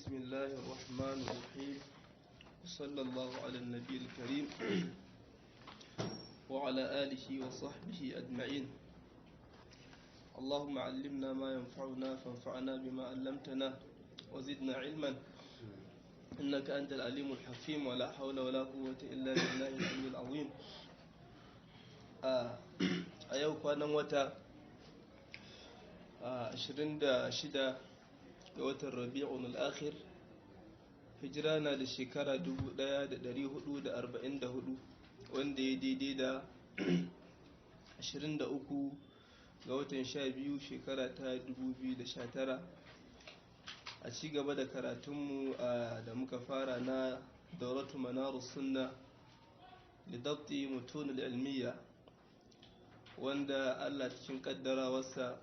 بسم الله الرحمن الرحيم، وصلى الله على النبي الكريم وعلى آله وصحبه أجمعين. اللهم علمنا ما ينفعنا، فانفعنا بما علمتنا وزدنا علما، إنك أنت العليم الحكيم، ولا حول ولا قوة إلا بالله العلي العظيم. A yau kwanan wata 26 ga watan Rabi'un al-Akhir, hijira na da shekara 1444, wanda ya daidai da 23 ga watan 12, shekara ta 2019. A ci gaba da karatunmu da muka fara na Dauratu Manarus Sunna Lidabti Mutun Ilmiya, wanda Allah cikin kaddarawarsa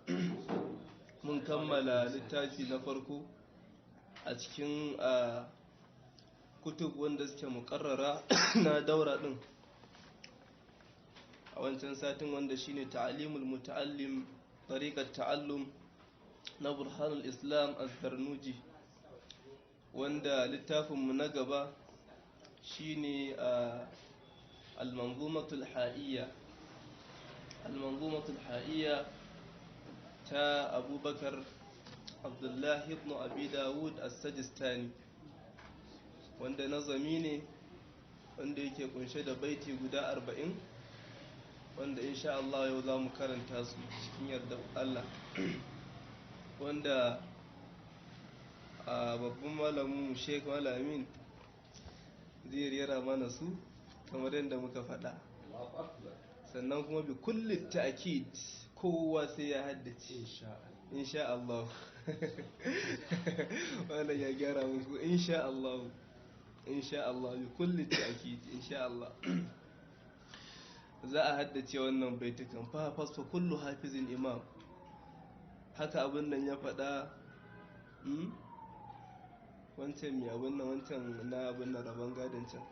mun kammala littafi na farko a cikin kutub wanda suke muƙarrara na daura din a wancan satin, wanda shine Ta'alimul Muta'allim Tariqat Ta'allum na Burhanul Islam Az-Zarnuji, wanda littafinmu na gaba shine Al-Manzumatul Ha'iyya, Al-Manzumatul Ha'iyya ta Abubakar Abdullahi ibn Abi Dawud As-Sajistani, wanda nazami ne wanda yake kunshe da baiti guda 40, wanda insha Allah yau za mu karanta su cikin yarda Allah, wanda a babban malamin Sheikh Malamin zai rera mana su kamar yadda muka faɗa. Sannan kuma bi kulli ta'kid, kowa sai ya haddace insha Allah. Wannan ya gyara muku, insha Allah, insha Allah, bi kulli ta'kid, insha Allah za a haddace wannan baitukan. Fa fasfa kullu hafizin imam, haka abin nan ya faɗa. Wancan mai abin nan, wancan na abin nan, rabon gadon can.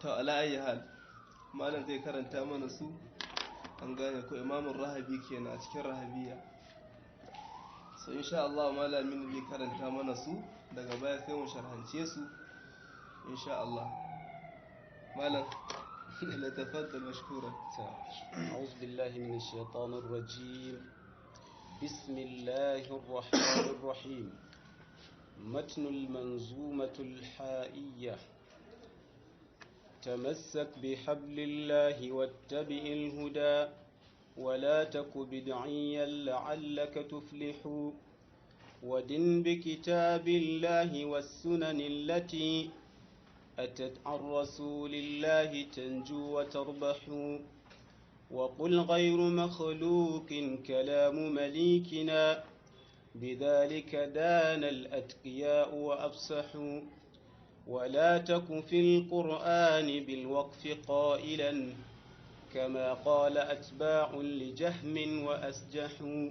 To, ala ayi hal, malam zai karanta mana su, an gane ko? Imamun Rahabi kenan a cikin Rahabiya. So insha Allah malamin zai karanta mana su, daga baya sai mu sharhance su insha Allah. Malam, tafaddal mashkura. أعوذ بالله من الشيطان الرجيم. بسم الله الرحمن الرحيم. متن المنظومة الحائية. تمسك بحبل الله واتبع الهدى، ولا تك بدعيا لعلك تفلح. ودن بكتاب الله والسنن التي أتت عن رسول الله تنجو وتربح. وقل غير مخلوق كلام مليكنا، بذلك دان الأتقياء وأفصحوا. ولا تك في القرآن بالوقف قائلا، كما قال أتباع لجهم وأسجحوا.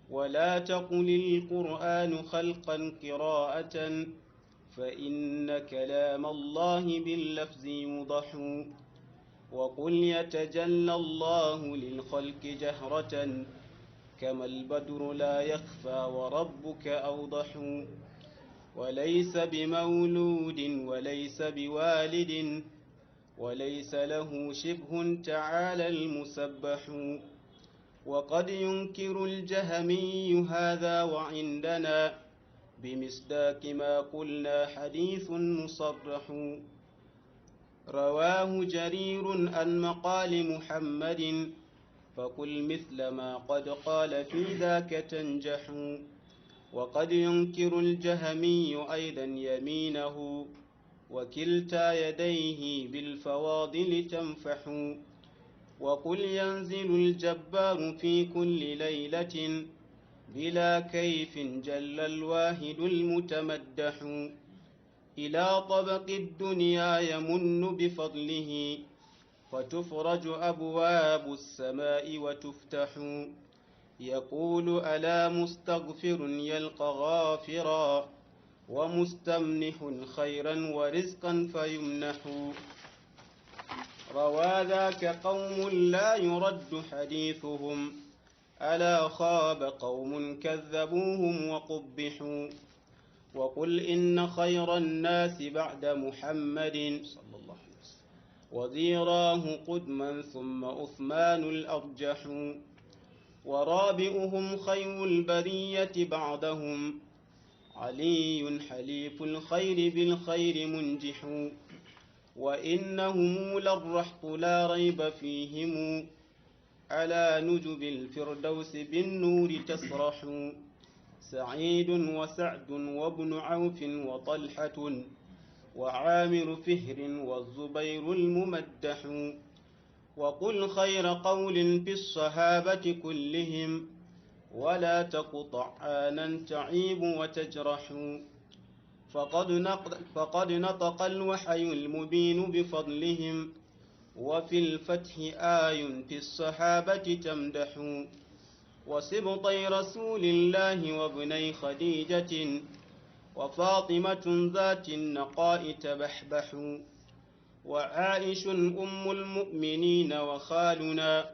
ولا تقل القرآن خلقا قراءة، فإن كلام الله باللفظ يوضح. وقل يتجلى الله للخلق جهرة، كما البدر لا يخفى وربك أوضح. وليس بمولود وليس بوالد، وليس له شبه تعالى المسبح. وقد ينكر الجهمي هذا، وعندنا بمصداق ما قلنا حديث مصرح. رواه جرير عن مقال محمد، فقل مثل ما قد قال في ذاك تنجح. وقد ينكر الجهمي أيضا يمينه، وكلتا يديه بالفواضل تنفح. وقل ينزل الجبار في كل ليلة، بلا كيف جل الواحد المتمدح. إلى طبق الدنيا يمن بفضله، فتفرج أبواب السماء وتفتح. يقول ألا مستغفر يلقى غافرا، ومستمنح خيرا ورزقا فيمنح. روى ذاك قوم لا يرد حديثهم. ألا خاب قوم كذبوهم وقبحوا. وقل إن خير الناس بعد محمد صلى الله عليه وسلم وزيراه قدما ثم عثمان الأرجح. ورابئهم خير البرية بعدهم علي حليف الخير بالخير منجح. وإنهم للرحط لا ريب فيهم على نجب الفردوس بالنور تسرح. سعيد وسعد وابن عوف وطلحة وعامر فهر والزبير الممدح. وقل خير قول في الصحابة كلهم ولا تك طعانا تعيب وتجرح. فقد نطق الوحي المبين بفضلهم وفي الفتح آي في الصحابة تمدح. وسبطي رسول الله وابني خديجة وفاطمة ذات النقاء تبحبح. وعائش أم المؤمنين وخالنا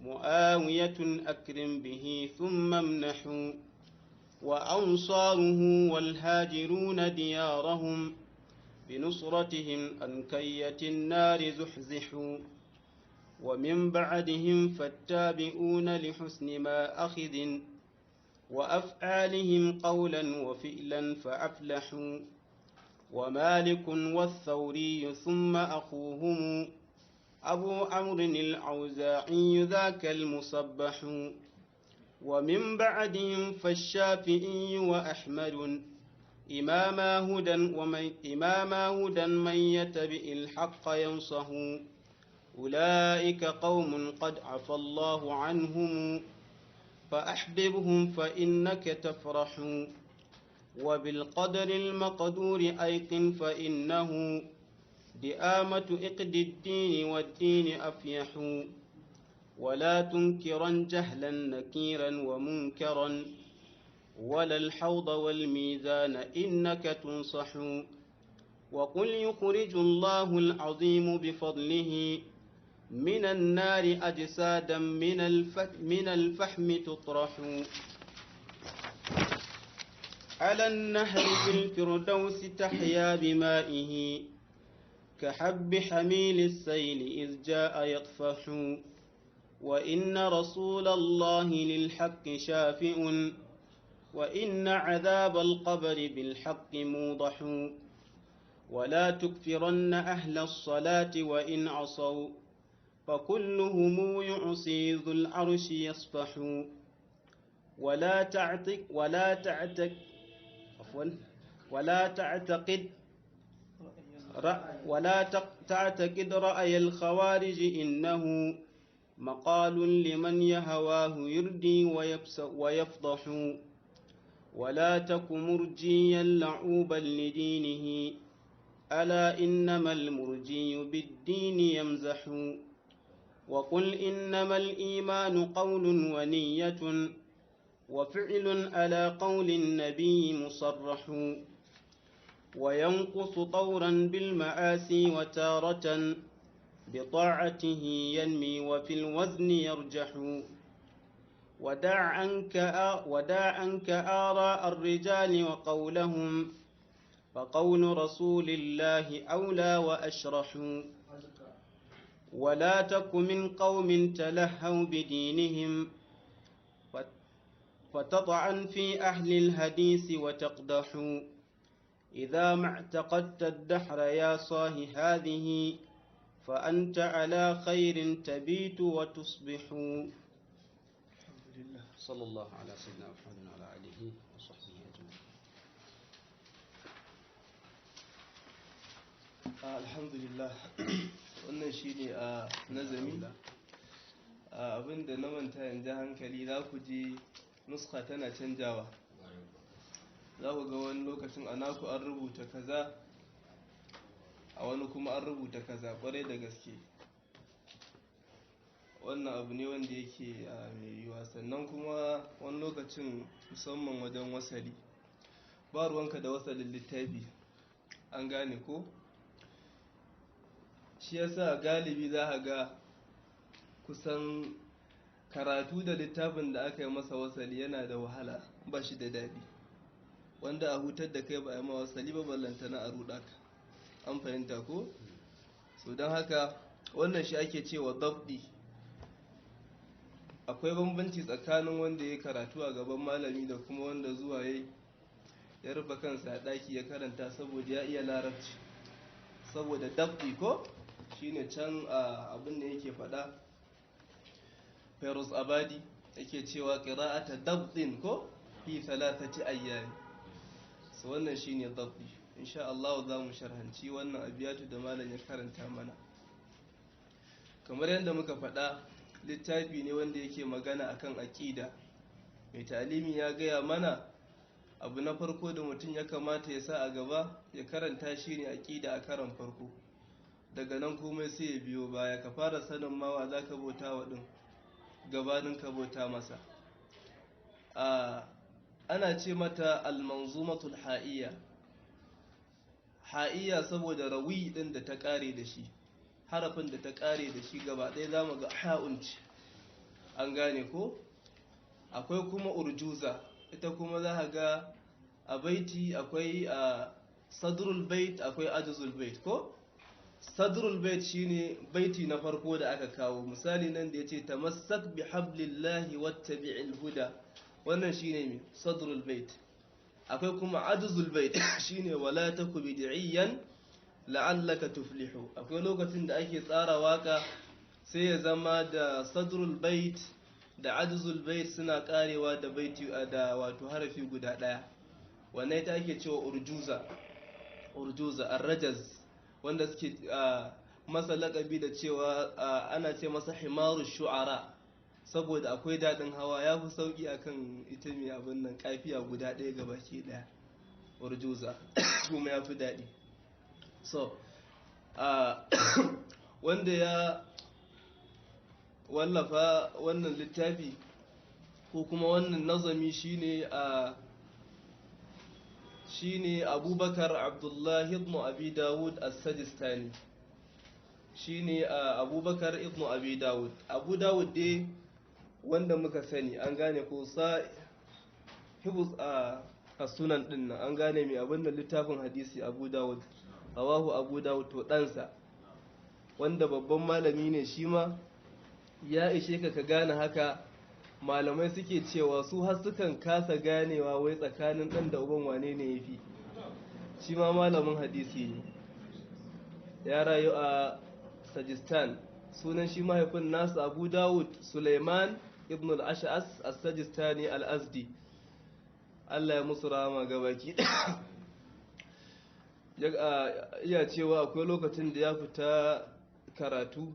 معاوية أكرم به ثم امنح. وأنصاره والهاجرون ديارهم بنصرتهم عن كية النار زحزحوا. ومن بعدهم فالتابعون لحسن ما أخذ وأفعالهم قولا وفعلا فأفلحوا. ومالك والثوري ثم أخوهم أبو عمرو الأوزاعي ذاك المصبح. ومن بعدهم فالشافعي وأحمد إماما هدى من يتبع الحق ينصه. أولئك قوم قد عفى الله عنهم فأحببهم فإنك تفرح. وبالقدر المقدور أيقن فإنه دئامة إقد الدين والدين أفيح. ولا تنكرا جهلا نكيرا ومنكرا ولا الحوض والميزان إنك تنصح. وقل يخرج الله العظيم بفضله من النار أجسادا من الفحم تطرح. على النهر في الفردوس تحيا بمائه كحب حميل السيل إذ جاء يطفح. وإن رسول الله للحق شافئ وإن عذاب القبر بالحق موضح. ولا تكفرن أهل الصلاة وإن عصوا فكلهم يعصي ذو العرش يصفح. ولا تعتقد رأي الخوارج إنه مقال لمن يهواه يردي ويفضح. ولا تك مرجيا لعوبا لدينه ألا إنما المرجي بالدين يمزح. وقل إنما الإيمان قول ونية وفعل على قول النبي مصرح. وينقص طورا بالمعاصي وتارة بطاعته ينمي وفي الوزن يرجح. ودع عنك آراء الرجال وقولهم فقول رسول الله أولى وأشرح. ولا تك من قوم تلهوا بدينهم فتطعن في أهل الحديث وتقدح. إذا ما اعتقدت الدحر يا صاه هذه فأنت على خير تبيت وتصبح. الحمد لله. صلى الله على سيدنا محمد وعلى آله وصحبه أجمعين. Alhamdulillah. Wannan shine a nazami. Abinda na manta yanzu hankali za ku ji nuska tana canjawa. Za ku ga wani lokacin a naku an rubuta kaza, a wani kuma an rubuta kaza, kwarai da gaske. Wannan abu ne wanda yake mai yiwuwa. Sannan kuma wani lokacin musamman wajen wasali, ba ruwanka da wasalin littafi, an gane ko? Shi yasa galibi za ka ga kusan Karatu da littafin da aka yi masa wasali yana da wahala, ba shi da daɗi. Wanda a hutar da kai ba a yi ma wasali ba, ballantana a ruɗa ka. An fahimta ko? So don haka wannan shi ake cewa dabdi. Akwai bambanci tsakanin wanda ya karatu a gaban malami da kuma wanda zuwa ya rufe kansa a ɗaki ya karanta saboda ya iya larabci. Saboda dabdi ko shine can abin da yake faɗa Feroz Abadi yake cewa qira'ata dabdin ko fi thalathati ayyam. So wannan shine dabdi. Insha Allah za mu sharhanci wannan abiyatu da malam ya karanta mana. Kamar yadda muka faɗa, littafi ne wanda yake magana akan aƙida. Mai ta'alimi ya gaya mana abu na farko da mutum ya kamata ya sa a gaba ya karanta shi ne aƙida a karon farko. Daga nan komai sai ya biyo baya, ka fara sanin mawa za ka bauta wa ɗin gabanin ka bauta masa. Ana ce mata almanzumatul ha'iyya. Ha'iyya saboda rawi ɗin da ta ƙare da shi, harafin da ta ƙare da shi gaba ɗaya za mu ga ha'un ce. An gane ko? Akwai kuma urjuza, ita kuma za ka ga a baiti akwai a sadrul bait, akwai ajzul bait ko? Sadrul bait shine baiti na farko da aka kawo. Misali nan da yace tamassak bi hablillahi wattabi'il huda, wannan shine me sadrul bait. Akwai kuma ajzul bait shine wala taku bid'iyan la'allaka tuflihu. Akwai lokacin da ake tsara waka sai ya zama da sadrul bait da ajzul bait suna karewa da baiti da wato harafi guda daya. Wannan ita ake cewa urjuza, urjuza ar-rajaz, wanda suke masa lakabi da cewa ana ce masa himaru shu'ara saboda akwai daɗin hawa, ya fi sauƙi akan ita mai abin nan kafiya guda ɗaya ga baki ɗaya urjuza kuma ya fi daɗi. So wanda ya wallafa wannan littafi ko kuma wannan nazami shine shine Abubakar Abdullahi ibn Abi Dawud As-Sajistani. Shine Abubakar ibn Abi Dawud. Abu Dawud dai wanda muka sani, an gane ko, sa hibus a sunan din nan, an gane mai abin da littafin hadisi Abu Dawud, rawahu Abu Dawud, to ɗansa wanda babban malami ne shi ma ya ishe ka ka gane haka. Malamai suke cewa su har sukan kasa ganewa wai tsakanin ɗan da uban wane ne ya fi. Shi ma malamin hadisi ne, ya rayu a Sajistan. Sunan shi mahaifin nasu Abu Dawud Suleiman ibn al-Ash'as as-Sajistani al-Azdi. Allah ya musu rahama gabaki. Iya cewa akwai lokacin da ya fita karatu,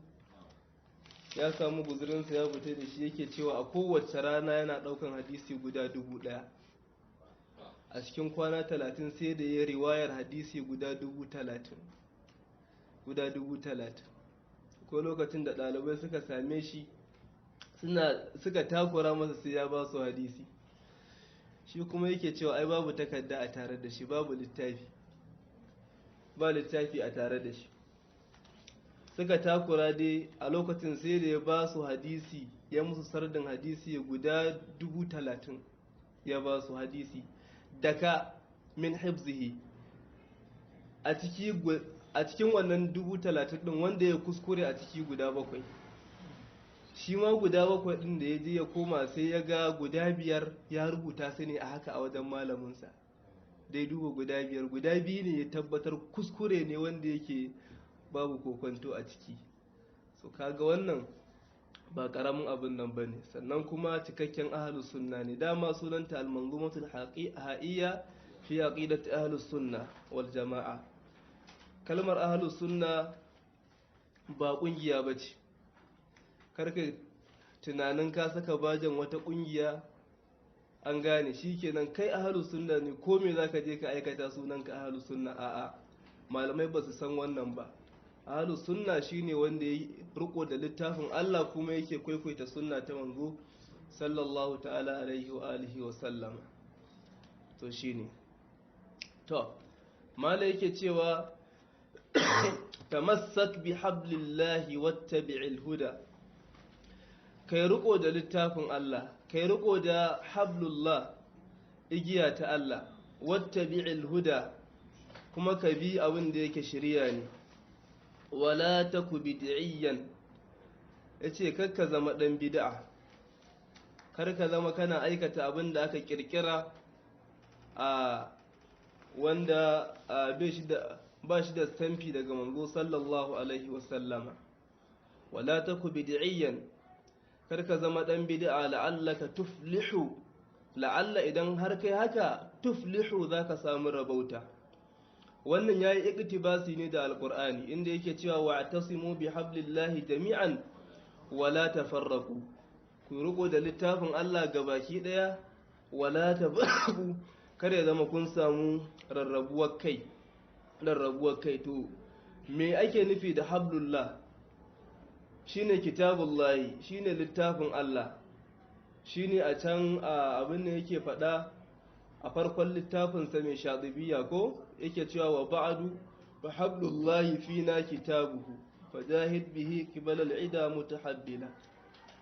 ya samu guzurinsa ya fita da shi, yake cewa a kowace rana yana daukan hadisi guda 1000. A cikin kwana 30 sai da ya riwayar hadisi guda 30,000. Guda 30,000. Ko lokacin da ɗalibai suka same shi suka takura masa sai ya ba su hadisi, shi kuma yake cewa ai babu takarda a tare da shi, babu littafi, ba littafi a tare da shi. Suka takura dai a lokacin sai da ya ba su hadisi, ya musu sardin hadisi guda 30,000, ya ba su hadisi daka min hibzihi. A cikin wannan 30,000 din wanda ya kuskure a ciki guda 7, shi ma guda 7 din da ya je ya koma sai ya ga guda 5 ya rubuta su ne a haka a wajen malaminsa. Dai duba guda 5, guda 2 ne ya tabbatar kuskure ne wanda yake babu kokonto a ciki. So kaga wannan ba karamin abin nan bane. Sannan kuma cikakken ahlus sunna ne. Dama sunanta al-manzumatul ha'iyya fi aqidati ahlus sunna wal jama'a. Kalmar ahlus sunna ba kungiya bace. Karka tunanin ka saka bajan wata kungiya, an gane shikenan kai ahlus sunna ne, ko me zaka je ka aikata sunanka ahlus sunna? A'a, malamai ba su san wannan ba. Ahlus sunna shine wanda ya riko da littafin Allah kuma yake kwaikwaita sunna ta manzo sallallahu ta'ala alaihi wa alihi wa sallama. To shine. To malai yake cewa tamassak bi hablillahi wattabi'il huda. Kai riko da littafin Allah, kai riko da hablullah, igiya ta Allah, wattabi'il huda, kuma ka bi abin da yake shiriya ne. Wala taku bid'iyyan, yace kakka zama dan bid'a, kar ka zama kana aikata abin da aka kirkira a wanda ba shi da stamfi daga manzo sallallahu alaihi wasallama. Wala taku bid'iyyan, kar ka zama dan bid'a, la'allaka tuflihu, la'alla idan har kai haka tuflihu zaka samu rabauta. Wannan yayi iktibasi ne da alqur'ani inda yake cewa wa'tasimu bihablillahi jami'an wala tafarraqu, ku riko da littafin Allah gabaki daya, wala tafarraqu, kada ya zama kun samu rarrabuwar kai. Rarrabuwar kai. To me ake nufi da hablullah? Shine kitabullahi, shine littafin Allah, shine a can abin da yake faɗa a farkon littafinsa mai shatibiya ko yake cewa wa ba'du fa hablullahi fina kitabuhu fajahid bihi qibala al'ida mutahabbila,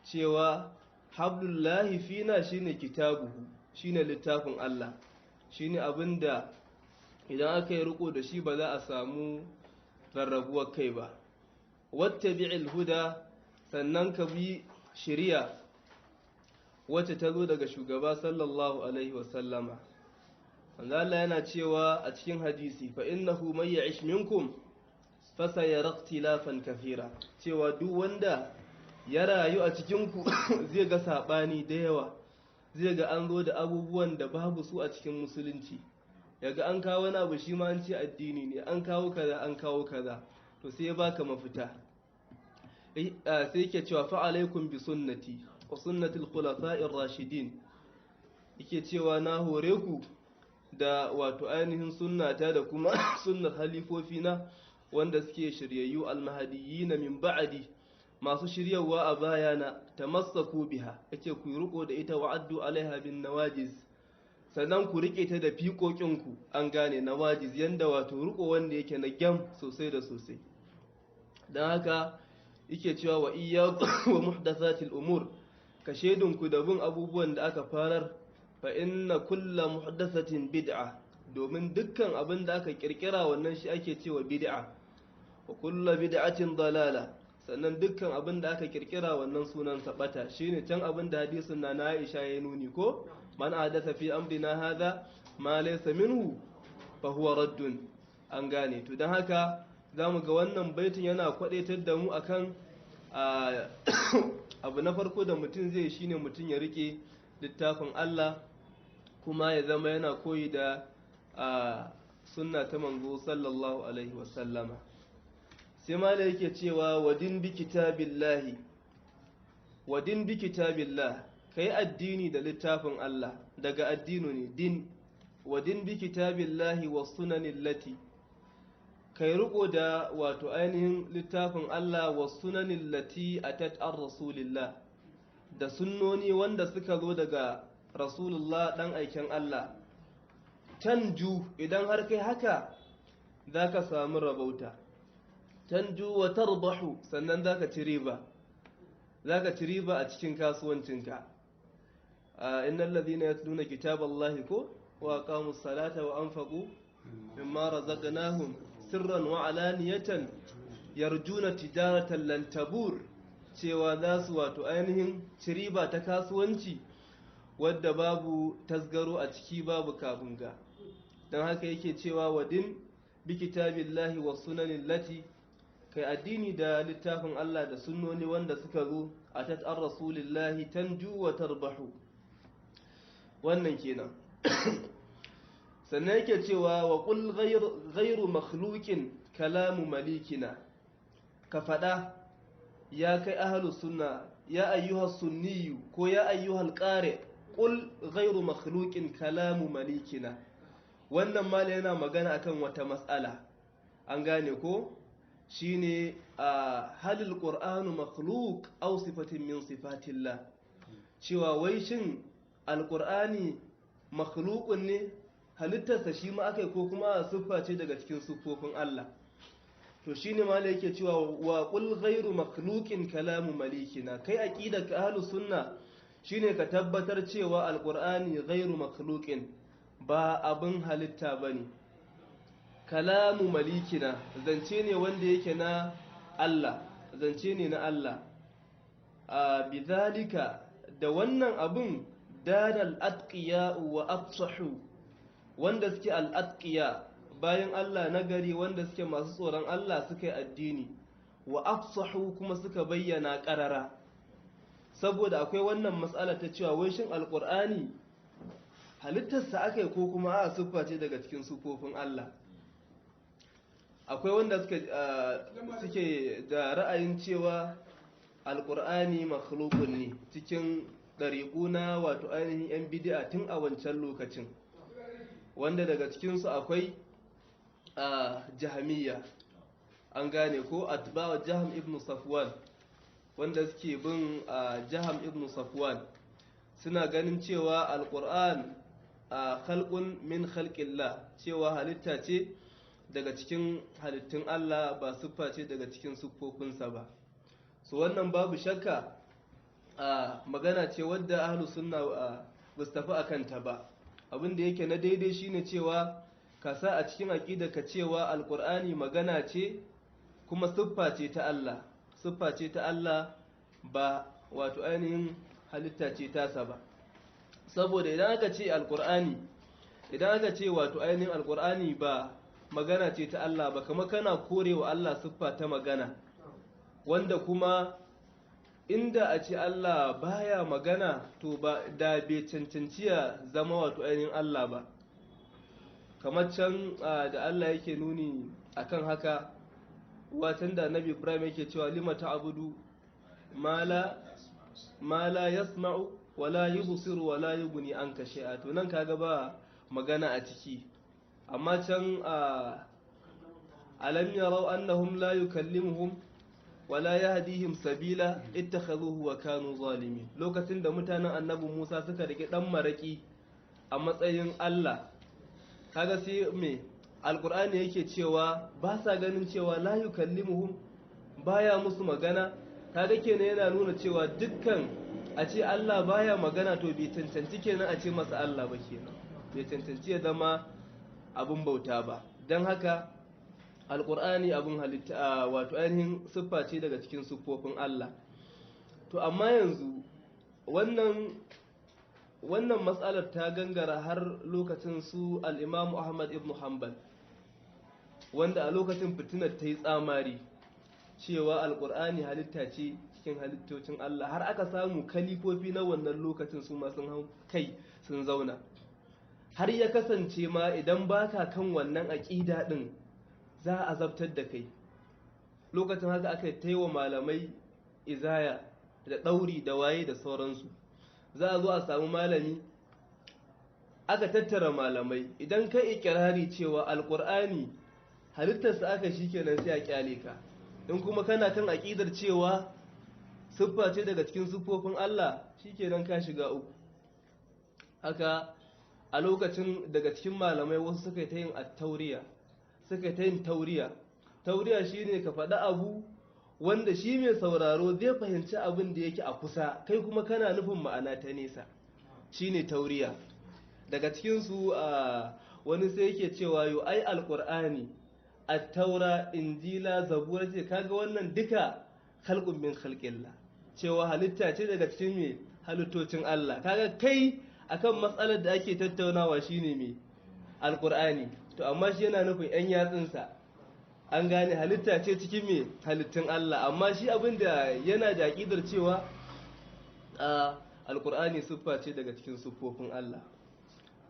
cewa hablullahi fina shine kitabuhu, shine littafin Allah, shine abinda idan aka yi riko da shi ba za a samu rarrabuwar kai ba. Wattabi'il huda, sannan ka bi shari'a wacce ta zo daga shugaba sallallahu alaihi wasallama. Manzo Allah yana cewa a cikin hadisi, fa innahu may ya'ish minkum fa sayara ikhtilafan kathira, cewa duk wanda ya rayu a cikin ku zai ga sabani da yawa, zai ga an zo da abubuwan da babu su a cikin musulunci, yaga an kawo wani abu shi ma an ce addini ne, an kawo kaza, an kawo kaza. To sai ya baka mafita, sai yake cewa fa alaikum bi sunnati wa sunnati al-khulafa'ir rashidin, yake cewa na hore ku da wato ainihin sunnata da kuma sunnar halifofina wanda suke shiryayyu, al-mahdiyyin min ba'di, masu shiryawa a bayana, tamassaku biha, yace ku riko da ita, wa'addu alaiha bin nawajiz, sannan ku rike ta da fiƙoƙinku. An gane nawajiz, yanda wato riko wanda yake na gyam sosai da sosai. Don haka yake cewa wa iyyakum wa muhdathatil umur, ka shedunku da bin abubuwan da aka farar, fa inna kulla muhdathatin bid'a, domin dukkan abin da aka kirkira wannan shi ake cewa bid'a, wa kulla bid'atin dalala, sannan dukkan abin da aka kirkira wannan sunan sabata. Shine can abin da hadisin na Aisha ya nuni ko, man ahdatha fi amrina hadha ma laysa minhu fa huwa raddun. An gane. To dan haka zamu ga wannan baitin yana kwadaitar da mu akan abu na farko da mutum zai shine mutum ya rike littafin Allah, kuma ya zama yana koyi da sunna ta manzo sallallahu alaihi wasallama. Sai malai yake cewa wadin bi kitabillahi, wadin bi kitabillah, kai addini da littafin Allah, daga addinu ne din. Wadin bi kitabillahi was sunanil lati, kai riko da wato ainihin littafin Allah, was sunanil lati atat ar rasulillah, da sunnoni wanda suka zo daga rasulullah dan aiken Allah. Tanju, idan har kai haka zaka samu rabauta. Tanju wa tarbahu, sannan zaka ci riba, zaka ci riba a cikin kasuwancinka. Innal ladhina yatluna kitaballahi ko wa aqamus salata wa anfaqu mimma razaqnahum sirran wa alaniyatan yarjuna tijaratan lan tabur, cewa za su wato ainihin ci riba ta kasuwanci wadda babu tasgaro a ciki, babu kabunga. Don haka yake cewa wadin bi kitabillahi wa sunanin lati, kai addini da littafin Allah da sunnoni wanda suka zo a tat'ar rasulillahi, tanju wa tarbahu. Wannan kenan. Sannan yake cewa wa qul ghayru makhluqin kalamu malikina, ka fada ya kai ahlus sunna, ya ayyuhas sunniyu ko ya ayyuhal qari, qul ghayru makhluqin kalamu malikina. Wannan mala yana magana akan wata mas'ala, an gane ko, shine halil qur'anu makhluq aw sifatin min sifatillah, cewa wai shin alqur'ani makhluqun ne, halittarsa shi ma akai, ko kuma siffa ce daga cikin siffofin Allah. To shine malai yake cewa wa qul ghairu makhluqin kalamu malikina, kai aqidaka ahlus sunna shine ka tabbatar cewa alqur'ani ghairu makhluqin ba abin halitta bane, kalamu malikina zance ne wanda yake na Allah, zance ne na Allah. A bidhalika, da wannan abun danal atqiya wa afsahu, wanda suke al atqiya bayan Allah nagari, wanda suke masu tsoron Allah suka yi addini, wa afsahu kuma suka bayyana karara. Saboda akwai wannan matsala ta cewa wai shin alqur'ani halittarsa aka yi ko kuma a siffa ce daga cikin sufofin Allah. Akwai wanda suke da ra'ayin cewa alkur'ani makhlukun ne cikin ɗariƙu na wato ainihin 'yan bidi'a tun a wancan lokacin, wanda daga cikinsu akwai a jahamiyya, an gane ko atba'u Jaham ibn Safwan, wanda suke bin Jaham ibn Safwan, suna ganin cewa alkur'an a khalqun min khalqillah, cewa halitta ce daga cikin halittun Allah, ba siffa ce daga cikin siffofinsa ba. So wannan babu shakka a magana ce wadda ahlus sunna ba su tafi akan ta ba. Abin da yake na daidai shine cewa ka sa a cikin aqida ka cewa alqur'ani magana ce kuma siffa ce ta Allah, siffa ce ta Allah ba wato ainihin halitta ce tasa ba. Saboda idan aka ce alqur'ani, idan aka ce wato ainihin alqur'ani ba magana ce ta Allah ba, kamar kana korewa Allah siffa ta magana, wanda kuma inda a ce Allah baya magana to ba da bai cancanci ya zama wato ainihin Allah ba. Kamar can da Allah yake nuni akan haka, watan da Annabi Ibrahim yake cewa lima ta'budu ma la yasma'u wala yubsiru wala yughni anka shay'a. To nan kaga ba magana a ciki. Amma can alam yarau annahum la yukallimuhum wala yahdihim sabila ittakhadhuhu wa kanu zalimin. Lokacin da mutanen Annabi Musa suka rike dan maraki a matsayin Allah, kaga sai me alqur'ani yake cewa ba sa ganin cewa la yukallimuhum, baya musu magana. Kaga kenan yana nuna cewa dukkan a ce Allah baya magana to bai cancanci kenan a ce masa Allah ba kenan, bai cancanci ya zama abin bauta ba. Don haka alkur'ani abin halitta wato ainihin siffa ce daga cikin siffofin Allah. To amma yanzu wannan matsalar ta gangara har lokacin su al-Imam Ahmad ibn Hanbal, wanda a lokacin fitinar ta yi tsamari cewa alkur'ani halitta ce cikin halittocin Allah, har aka samu kalifofi na wannan lokacin su ma sun hau kai sun zauna, har ya kasance ma idan baka kan wannan aƙida ɗin za a azabtar da kai. Lokacin haka aka yi wa malamai izaya da ɗauri da waye da sauransu. Za a zo a samu malami, aka tattara malamai, idan ka ikirari cewa alkur'ani halittarsa aka shi kenan sai a kyale ka. In kuma kana kan aƙidar cewa siffa ce daga cikin siffofin Allah, shikenan ka shiga uku. Haka a lokacin daga cikin malamai wasu suka yi ta yin attauriya, suka yi ta yin tauriya. Tauriya shine ka faɗi abu wanda shi mai sauraro zai fahimci abin da yake a kusa, kai kuma kana nufin ma'ana ta nesa, shine tauriya. Daga cikinsu wani sai yake cewa yo ai alƙur'ani, attaura, injila, zabura ce, kaga wannan duka khalqun min khalqillah, cewa halitta ce daga cikin me halittocin Allah. Kaga kai akan matsalar da ake tattaunawa shine me alqur'ani, to amma shi yana nufin yan yatsunsa, an gane halitta ce cikin me halittun Allah. Amma shi abin da yana da aqidar cewa alqur'ani siffa ce daga cikin siffofin Allah.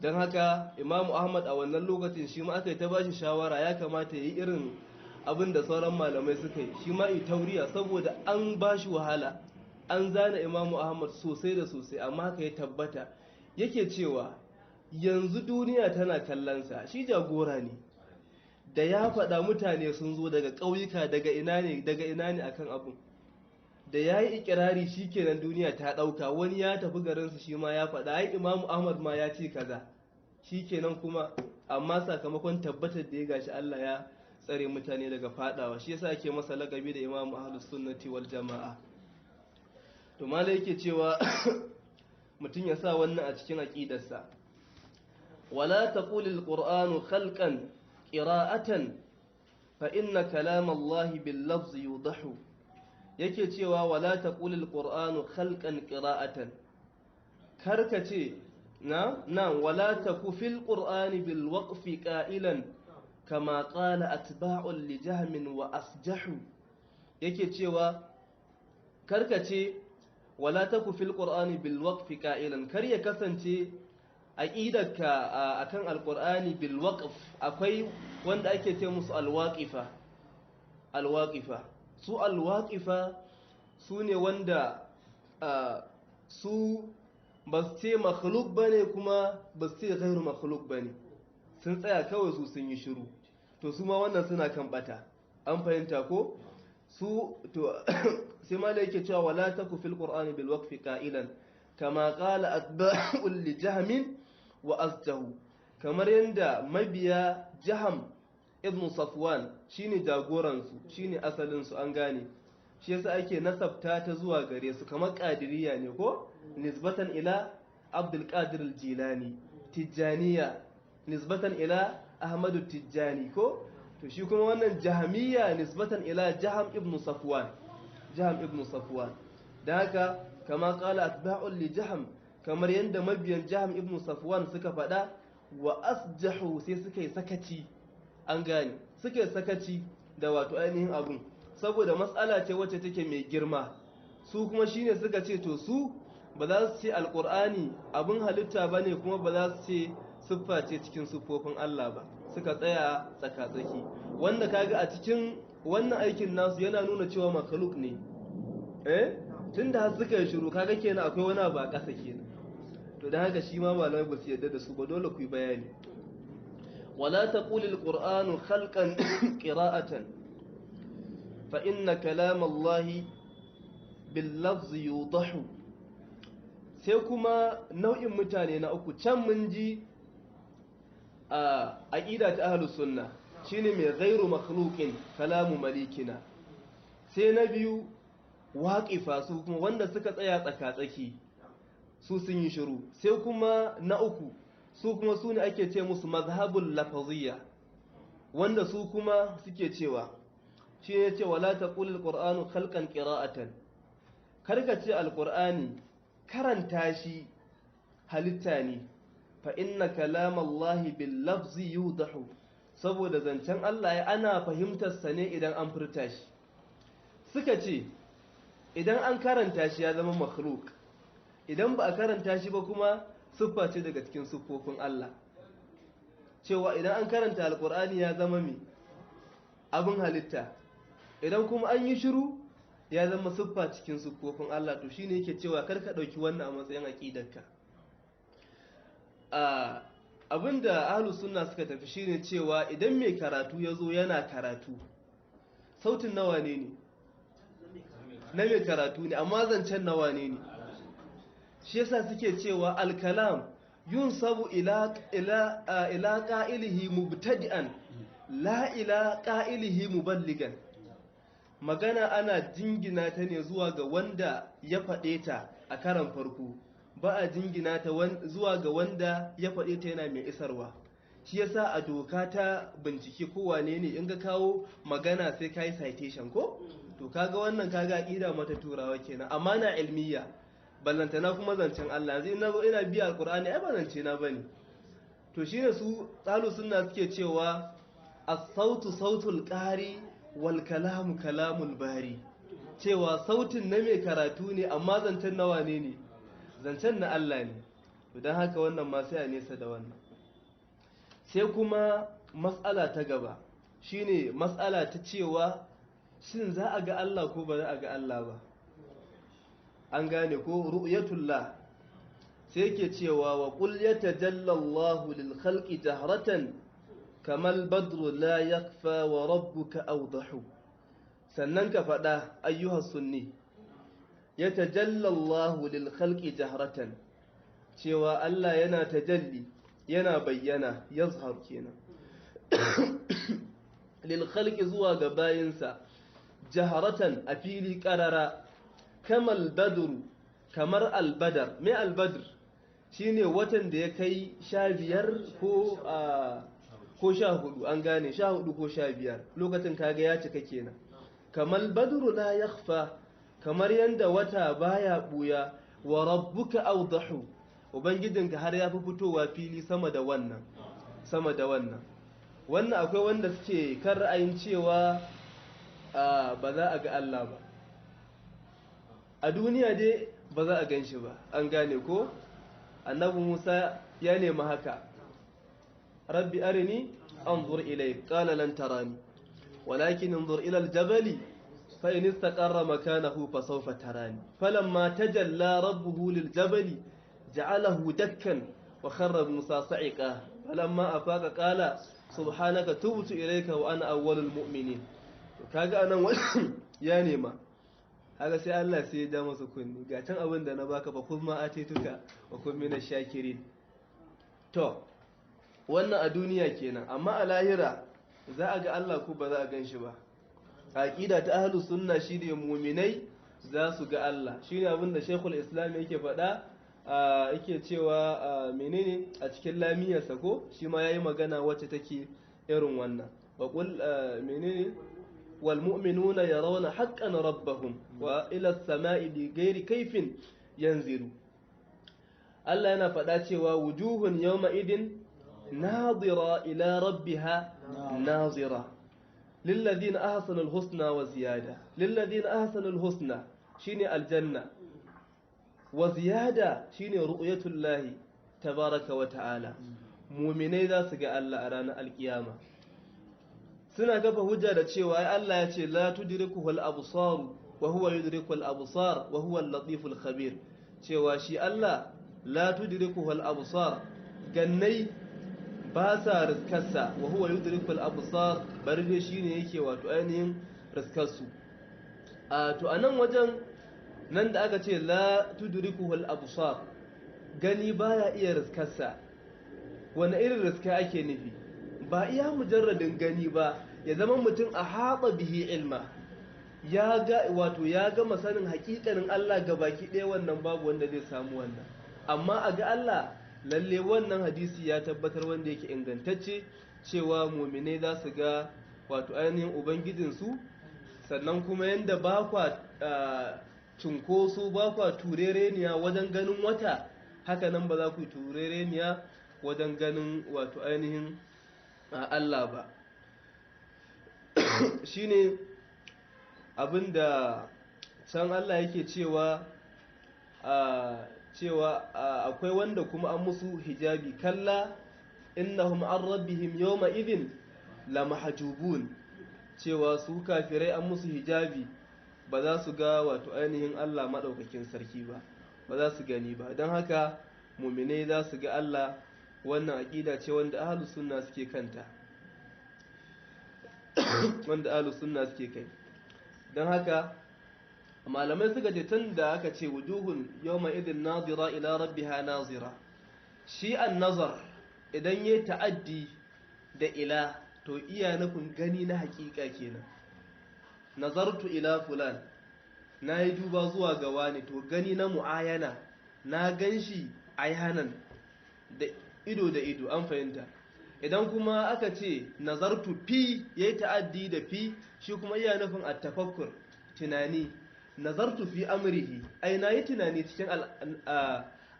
Don haka Imamu Ahmad a wannan lokacin shi ma aka yi ta bashi shawara ya kamata ya yi irin abin da sauran malamai suka yi, shi ma yi tauriya, saboda an bashi wahala, an zana Imamu Ahmad sosai da sosai. Amma haka ya tabbata, yake cewa yanzu duniya tana kallonsa, shi jagora ne, da ya faɗa mutane sun zo daga ƙauyuka, daga ina ne, daga ina ne akan abun da ya yi ikirari, shi kenan duniya ta ɗauka. Wani ya tafi garinsu shi ma ya faɗa, ai Imamu Ahmad ma ya ce kaza, shi kenan kuma. Amma sakamakon tabbatar da ya gashi Allah ya tsare mutane daga fadawa. Shi yasa ake masa lakabi da Imam Ahlus Sunnati wal Jama'a. To malai yake cewa mutum ya sa wannan a cikin aqidarsa. Wala taqul al-Qur'anu khalqan qira'atan fa inna kalam Allah bil lafzi yudahu. Yake cewa wala taqul al-Qur'anu khalqan qira'atan, karka ce na wala taku fil Qur'ani bil waqfi qa'ilan kama qala atba'un li jahmin wa asjahu. Yake cewa karka ce wala taku fil Qur'ani bil waqfi qa'ilan, kar ya kasance aqidarka akan alqur'ani bil waqf. Akwai wanda ake ce musu alwaqifa, alwaqifa su alwaqifa su ne wanda su ba su ce makhluk bane kuma ba su ce ghairu makhluk bane, sun tsaya kawai su sun yi shiru. To su ma wannan suna kan bata, an fahimta ko su. To sai ma yake cewa wala taku fil qur'ani bil waqfi qa'ilan kama qala atba'un li jahmin wa asjahu, kamar yanda mabiya Jaham ibn Safwan shine jagoran su, shine asalin su, an gane. Shi yasa ake nasabta ta zuwa gare su, kamar qadiriyya ne ko nisbatan ila Abdul Qadir al-Jilani, Tijjaniya nisbatan ila Ahmadu Tijjani ko. To shi kuma wannan Jahamiyya nisbatan ila Jaham ibn Safwan, Jaham ibn Safwan. Dan haka kama qala atba'un li Jaham, kamar yanda mabiyan Jaham ibn Safwan suka faɗa, wa asjahu, sai suka yi sakaci, an gane, suka yi sakaci da wato ainihin abun, saboda matsala ce wacce take mai girma. Su kuma shine suka ce to su ba za su ce alqur'ani abun halitta bane, kuma ba za su ce siffa ce cikin siffofin Allah ba, suka tsaya tsaka-tsaki. Wanda kaga a cikin wannan aikin nasu yana nuna cewa makhluk ne, tunda har suka yi shiru kaga kenan akwai wani abu a ƙasa kenan. To dan haka shi ma malamai ba su yarda da su ba, dole ku yi bayani. Wala taqul al-qur'anu khalqan qira'atan fa inna kalam Allah bil lafzi yudahu. Sai kuma nau'in mutane na uku, can mun ji a aqida ta ahlus sunna shine mai ghairu makhluqin kalamu malikina. Sai na biyu waqifa, su kuma wanda suka tsaya tsaka-tsaki, su sun yi shiru. Sai kuma na uku, su kuma su ne ake ce musu mazhabul lafaziyya, wanda su kuma suke cewa shi ne ce wala taqul alqur'anu khalqan qira'atan, karka ce alqur'ani karanta shi halitta ne, fa inna kalamallahi bil lafzi yudahu, saboda zancen Allah ya ana fahimtar sa ne idan an furta shi. Suka ce idan an karanta shi ya zama makhluk, idan ba a karanta shi ba kuma siffa ce daga cikin siffofin Allah. Cewa idan an karanta alkur'ani ya zama mai abin halitta, idan kuma an yi shiru ya zama siffa cikin siffofin Allah. To shine yake cewa kar ka ɗauki wannan a matsayin aƙidarka. Abinda ahlus sunna suka tafi shine cewa idan mai karatu ya zo yana karatu, sautin nawa ne ne? Na mai karatu ne, amma zancen nawa ne ne? Shi yasa suke cewa alkalam yunsabu ila ila ila qa'ilihi mubtadi'an la ila qa'ilihi muballigan. Magana ana jingina ta ne zuwa ga wanda ya faɗe ta a karan farko, ba a jingina ta zuwa ga wanda ya faɗe ta yana mai isarwa. Shi yasa a doka ta bincike ko wane ne in ga kawo magana sai kai citation ko. To kaga wannan kaga aqida mata turawa kenan, amma na ilmiya, ballantana kuma zancen Allah. Yanzu ina zo ina biya alqur'ani ai ba zance na bane. To shine su tsalu sunna suke cewa as-sautu sautul qari wal kalamu kalamul bari, cewa sautin na mai karatu ne amma zancen na wane ne? Zancen na Allah ne. To dan haka wannan ma sai a nesa da wannan. Sai kuma mas'ala ta gaba shine mas'ala ta cewa shin za a ga Allah ko ba za a ga Allah ba? An gane ko ru'yatullah. Sai yake cewa wa qul yatajalla Allahu lil khalqi jahratan kamal badru la yakfa wa rabbuka awdahu. Sannan ka faɗa ayyuha sunni, yatajalla Allahu lil khalqi jahratan, cewa Allah yana tajalli, yana bayyana, yazhar kenan. Lil khalqi, zuwa ga bayinsa, jaharatan, a fili qarara, kamal badru, kamar albadar. Me albadr? Shine watan da ya kai 15 ko 14, an gane, 14 ko 15, lokacin kaga ya cika kenan. Kamal badru la yakhfa, kamar yanda wata baya buya. Wa rabbuka awdahu, ubangijinka har ya fi fitowa fili sama da wannan, sama da wannan. Wannan akwai wanda suke kan ra'ayin cewa ba za a ga Allah ba a duniya dai, ba za a gan shi ba, an gane ko? Annabi Musa ya nemi haka: "Rabbi arini anzur ilayk." Qala: "Lan tarani, walakin انظر ila aljabali fa in istaqarra makanahu fa sawfa tarani." Falamma tajalla rabbuhu liljabali ja'alahu dakkan wa kharra Musa sa'iqa. Falamma afaqa qala: "Subhanaka tubtu ilayka wa ana awwalul mu'minin." To kaga anan ya nema haka, sai Allah sai ya ja masa kunni: ga can abin da na baka fa, kuma atituka wa kun minash shakirin. To wannan a duniya kenan, amma a lahira za a ga Allah ko ba za a gan shi ba? Aqida ta ahlus sunna shine mu'minai za su ga Allah. Shine abin da Sheikhul Islam yake faɗa, yake cewa menene a cikin lamiyarsa ko shi ma yayi magana wacce take irin wannan. Wa qul menene? والمؤمنون يرون حقا ربهم وإلى السماء بغير كيف ينزل. Allah yana faɗa cewa wujuhun yawma idin nadira ila rabbiha nazira. Lilladhina ahsanu alhusna wa ziyada. Lilladhina ahsanu alhusna shine aljanna, wa ziyada shine ru'yatullahi tabaraka wa ta'ala. Mu'minai za su ga Allah a ranar alkiyama. Suna kafa hujja da cewa ai Allah ya ce: "La tudrikuhu al-absar wa huwa yudriku al-absar wa huwa al-latiful khabir." Cewa shi Allah la tudrikuhu al-absar, gannai ba sa riskarsa, wa huwa yudriku al-absar, bari dai shine yake wato ainihin riskarsu. A to anan wajen nan da aka ce la tudrikuhu al-absar, gani baya iya riskarsa, wani irin riska ake nufi? Ba iya mujarradin gani ba, ya zama mutum a haɓa bihi ilma, ya ga wato ya gama sanin hakikanin Allah ga baki ɗaya, wannan babu wanda zai samu wannan. Amma a ga Allah, lalle wannan hadisi ya tabbatar, wanda yake ingantacce, cewa muminai za su ga wato ainihin ubangijinsu. Sannan kuma yanda ba kwa cunkoso, ba kwa turereniya wajen ganin wata, haka nan ba za ku turereniya wajen ganin wato ainihin Allah ba. Shine abinda can Allah yake cewa akwai wanda kuma an musu hijabi: "Kalla innahum an rabbihim yawma idhin lamahjubun." Cewa su kafirai an musu hijabi, ba za su ga wato ainihin Allah madaukakin sarki ba, ba za su gani ba. Don haka muminai za su ga Allah. Wannan aƙida ce wanda ahlus sunna suke kanta, wanda ahlus sunna suke kai. Don haka malamai suka ce, tun da aka ce wujuhun yawma idin nazira ila rabbiha nazira, shi an nazar idan ya ta'addi da ila, to iya nufin gani na hakika kenan. Nazartu ila fulan, na yi duba zuwa ga wani, to gani na mu'ayana, na gan shi ayanan, da ido da ido, an fahimta? Idan kuma aka ce nazartu fi, ya yi ta'addi da fi, shi kuma iya nufin a tafakkur, tunani. Nazartu fi amrihi, ai na yi tunani cikin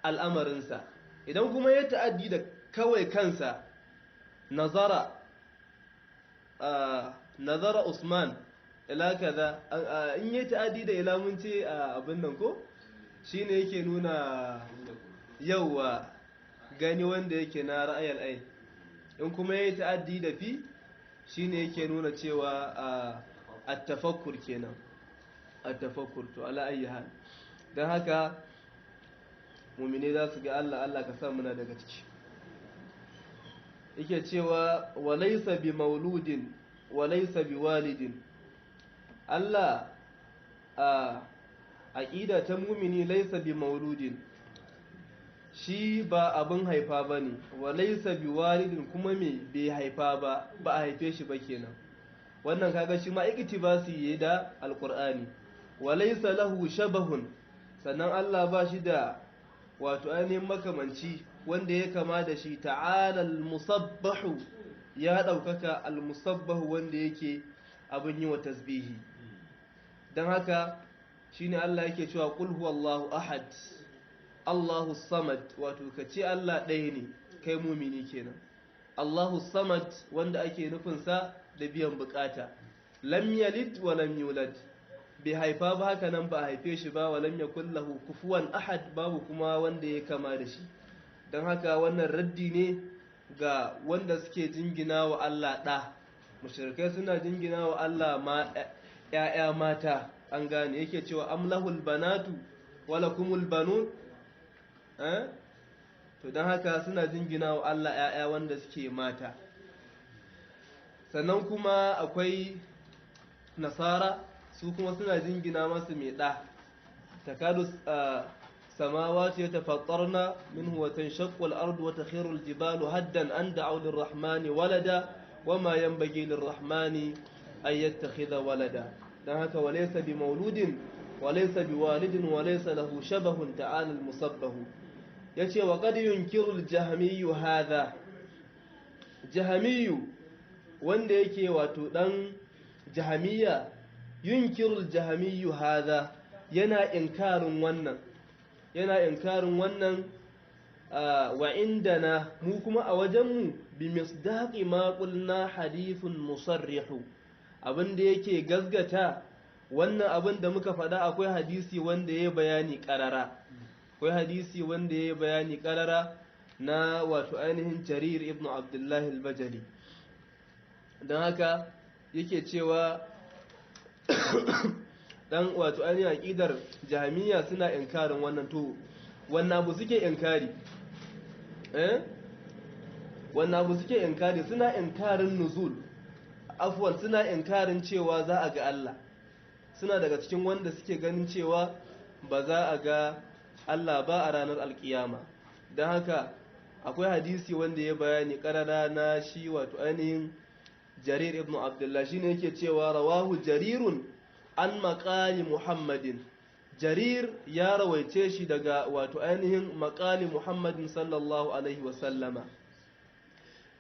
al'amarinsa. Idan kuma ya ta'addi da kawai kansa, nazara nazara Usman ila kaza, in ya ta'addi da ila, mun ce abin nan ko shine yake nuna yawa gani wanda yake na ra'ayal ain. In kuma ya ta'addi da fi, shine yake nuna cewa at-tafakkur kenan, at-tafakkur. To ala ayi hal, dan haka mu'mini za su ga Allah. Allah ka sa muna daga ciki. Yake cewa walaysa bi mauludin walaysa bi walidin. Allah a aqida ta mu'mini, laysa bi mauludin, shi ba abin haifa bane, walaysa bi walidin, kuma me bai haifa ba, ba a haife shi ba kenan. Wannan kaga shi ma iktibasi yayi da alqur'ani. Walaysa lahu shabahun, sannan Allah ba shi da wato ainihin makamanci wanda ya kama da shi. Ta'ala al-musabbahu, ya daukaka al-musabbahu wanda yake abin yi wa tasbihi. Dan haka shine Allah yake cewa qul huwallahu ahad Allahu samad, wato kace Allah ɗaya ne, kai mumini kenan. Allahu samad wanda ake nufin sa da biyan bukata. Lam yalid wa lam yulad, bai haifa ba haka nan ba a haife shi ba, wa lam yakul lahu kufuwan ahad, babu kuma wanda ya kama da shi. Don haka wannan raddi ne ga wanda suke jingina wa Allah ɗa. Mushrikai suna jingina wa Allah ma ƴaƴa mata, an gane, yake cewa am lahul banatu wa lakumul banun. To don haka suna jingina wa Allah ƴaƴa wanda suke mata. Sannan kuma akwai nasara, su kuma suna jingina masu mai ɗa. Takadu samawati yatafattarna minhu wa tanshaqqu al-ardu wa takhiru al-jibalu haddan an da'u lir-rahmani walada wama yanbaghi lir-rahmani an yattakhidha walada. Dan haka walaysa bi mauludin walaysa bi walidin walaysa lahu shabahun ta'ala al-musabbahu. Yace wa qad yunkiru al-jahmiyyu hadha. Jahmiyyu wanda yake wato dan jahamiyya, yunkirul jahamiyyu hadha, yana inkarin wannan, yana inkarin wannan. Wa indana, mu kuma a wajenmu, bi misdaqi ma qulna hadithun musarrihu, abinda yake gazgata wannan abin da muka faɗa, akwai hadisi wanda ya bayani karara, akwai hadisi wanda ya bayani karara na wato ainihin Jarir ibn Abdullah al-Bajali. Don haka yake cewa dan wato ainihin aqidar jahmiya suna inkarin wannan. To wannan abu suke inkari, wannan abu suke inkari, suna inkarin nuzul, afwan, suna inkarin cewa za a ga Allah. Suna daga cikin wanda suke ganin cewa ba za a ga Allah ba a ranar alkiyama. Don haka akwai hadisi wanda ya bayani karara na shi wato ainihin Jarir ibn Abdullah, shine yake cewa rawahu Jarirun an maqali Muhammadin. Jarir ya rawaice shi daga wato ainihin maqali Muhammadin sallallahu alaihi wasallama,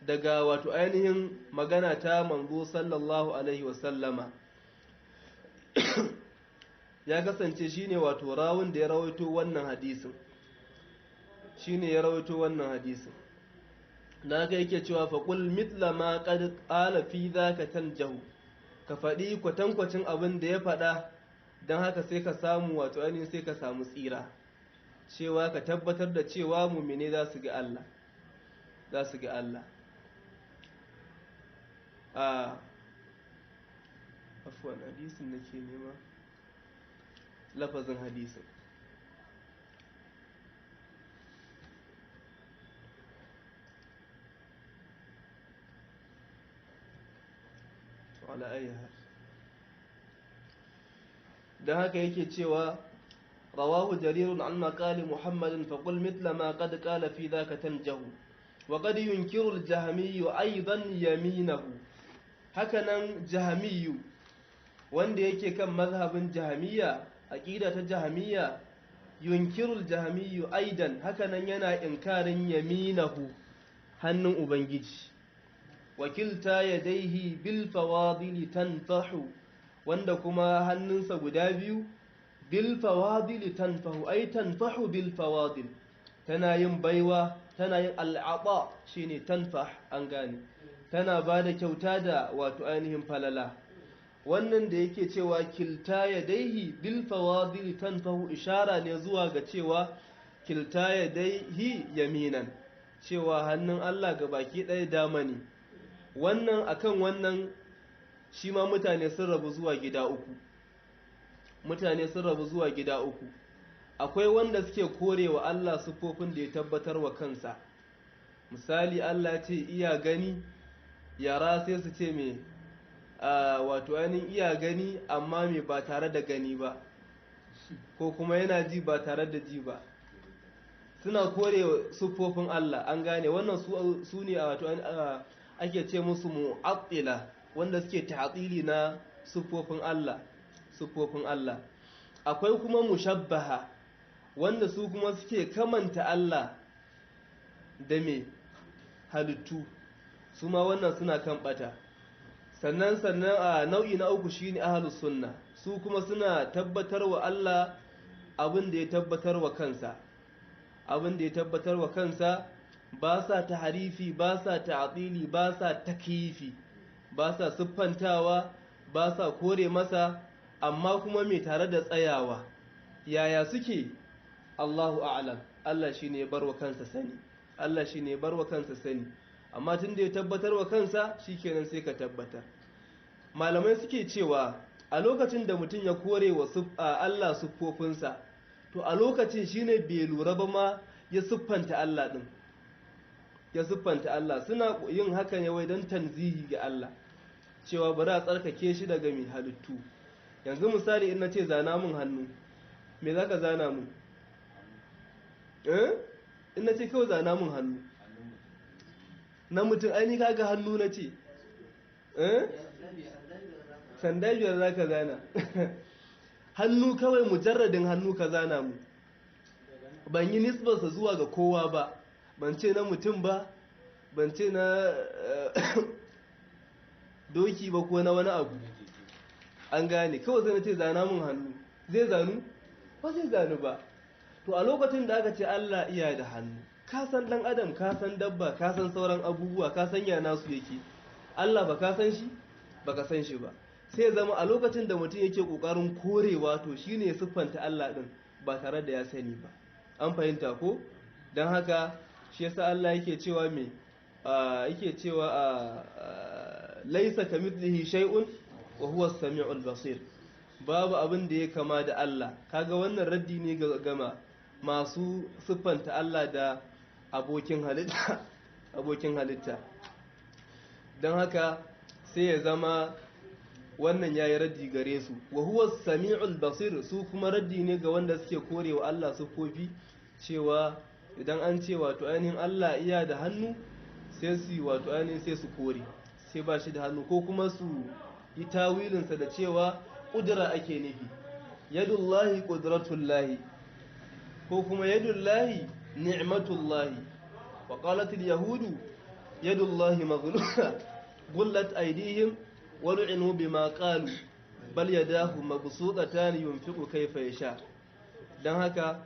daga wato ainihin magana ta manzo sallallahu alaihi wasallama. Ya kasance shine wato rawun da ya rawaito wannan hadisin, shine ya rawaito wannan hadisin. Na ga yake cewa fa qul mithla ma qad qala fi dhaka tanjahu, ka faɗi kwatankwacin abin da ya faɗa, don haka sai ka samu wato ainihin sai ka samu tsira, cewa ka tabbatar da cewa mumine za su ga Allah, za su ga Allah. A afwan, hadisin nake nema, lafazin hadisin. Ala ayi hal, dan haka yake cewa rawahu jarirun an maqali muhammadin fa qul mithla ma qad qala fi dhaka tanjahu. Wa qad yunkiru al-jahmiyyu aidan yaminahu. Hakanan jahmiyyu wanda yake kan mazhabin jahmiyya, aqida ta jahmiyya, yunkiru al-jahmiyyu aidan, hakanan yana inkarin yaminahu, hannun ubangiji. Wakilta yadaihi bil fawadili tanfahu, wanda kuma hannunsa guda biyu bil fawadili tanfahu, ay tanfahu bil fawadil, tana yin baiwa, tana yin al'ata, shine tanfah, an gane, tana bada kyauta da wato ainihin falala. Wannan da yake cewa kilta yadaihi bil fawadili tanfahu, ishara ne zuwa ga cewa kilta yadaihi yaminan, cewa hannun Allah ga baki ɗaya dama ne. Wannan akan wannan shi ma mutane sun rabu zuwa gida uku. Mutane sun rabu zuwa gida uku. Akwai wanda suke korewa Allah siffofin da ya tabbatar wa kansa. Misali Allah ce iya gani, yara sai su ce me, wato ainihin iya gani amma me ba tare da gani ba, ko kuma yana ji ba tare da ji ba. Suna kore siffofin Allah, an gane wannan su ne wato ake ce musu mu'attila. wanda suke ta'atili na siffofin Allah, siffofin Allah. Akwai kuma mushabbaha, wanda su kuma suke kamanta Allah da me halittu, su ma wannan suna kan bata. Sannan a nau'i na uku shine ahlus sunna, su kuma suna tabbatar wa Allah abin da ya tabbatar wa kansa, abin da ya tabbatar wa kansa, ba sa tahrifi, ba sa ta'tili, ba sa takyifi, ba sa siffantawa, ba sa kore masa, amma kuma mai tare da tsayawa. Yaya suke? Allahu a'lam. Allah shine ya barwa kansa sani, Allah shine ya barwa kansa sani. Amma tun da ya tabbatar wa kansa, shikenan sai ka tabbatar. Malamai suke cewa a lokacin da mutum ya kore wa Allah siffofinsa, to a lokacin shine bai lura ba ma ya siffanta Allah din, ya siffanta Allah. Suna yin haka ne wai don tanzihi ga Allah, cewa bari a tsarkake shi daga mai halittu. Yanzu misali in na ce zana mun hannu, me za ka zana mun? In na ce kawai zana mun hannu na mutum, aini kaga hannu na ce, sanda biyar za ka zana. Hannu kawai, mujarradin hannu ka zana mu, ban yi nisbarsa zuwa ga kowa ba, ban ce na mutum ba, ban ce na doki ba ko na wani abu, an gane. Kawai sai na ce zana mun hannu, zai zanu? Ba zai zanu ba. To a lokacin da aka ce Allah iya da hannu, ka san dan adam, ka san dabba, ka san sauran abubuwa, ka san ya nasu yake. Allah ba ka san shi ba, ka san shi ba. Sai zama a lokacin da mutum yake kokarin korewa, to shine ya siffanta Allah din ba tare da ya sani ba. An fahimta ko? Dan haka shi yasa Allah yake cewa me, yake cewa laisa kamithlihi shay'un wa huwa as-sami'ul basir. Babu abin da ya kama da Allah. Kaga wannan raddi ne ga gama masu siffanta Allah da abokin halitta, abokin halitta. Don haka sai ya zama wannan yayi raddi gare su. Wa huwa as-sami'ul basir, su kuma raddi ne ga wanda suke korewa Allah siffofi, cewa idan an ce wato ainihin Allah iya da hannu, sai su wato ainihin sai su kore, sai ba shi da hannu, ko kuma su yi tawilinsa da cewa ƙudura ake nufi, yadullahi ƙudratullahi, ko kuma yadullahi ni'matullahi. Wa qalatil yahudu yadullahi maghlula gullat aydihim wa lu'inu bima qalu bal yadahu mabsuutatan yunfiqu kayfa yasha. Dan haka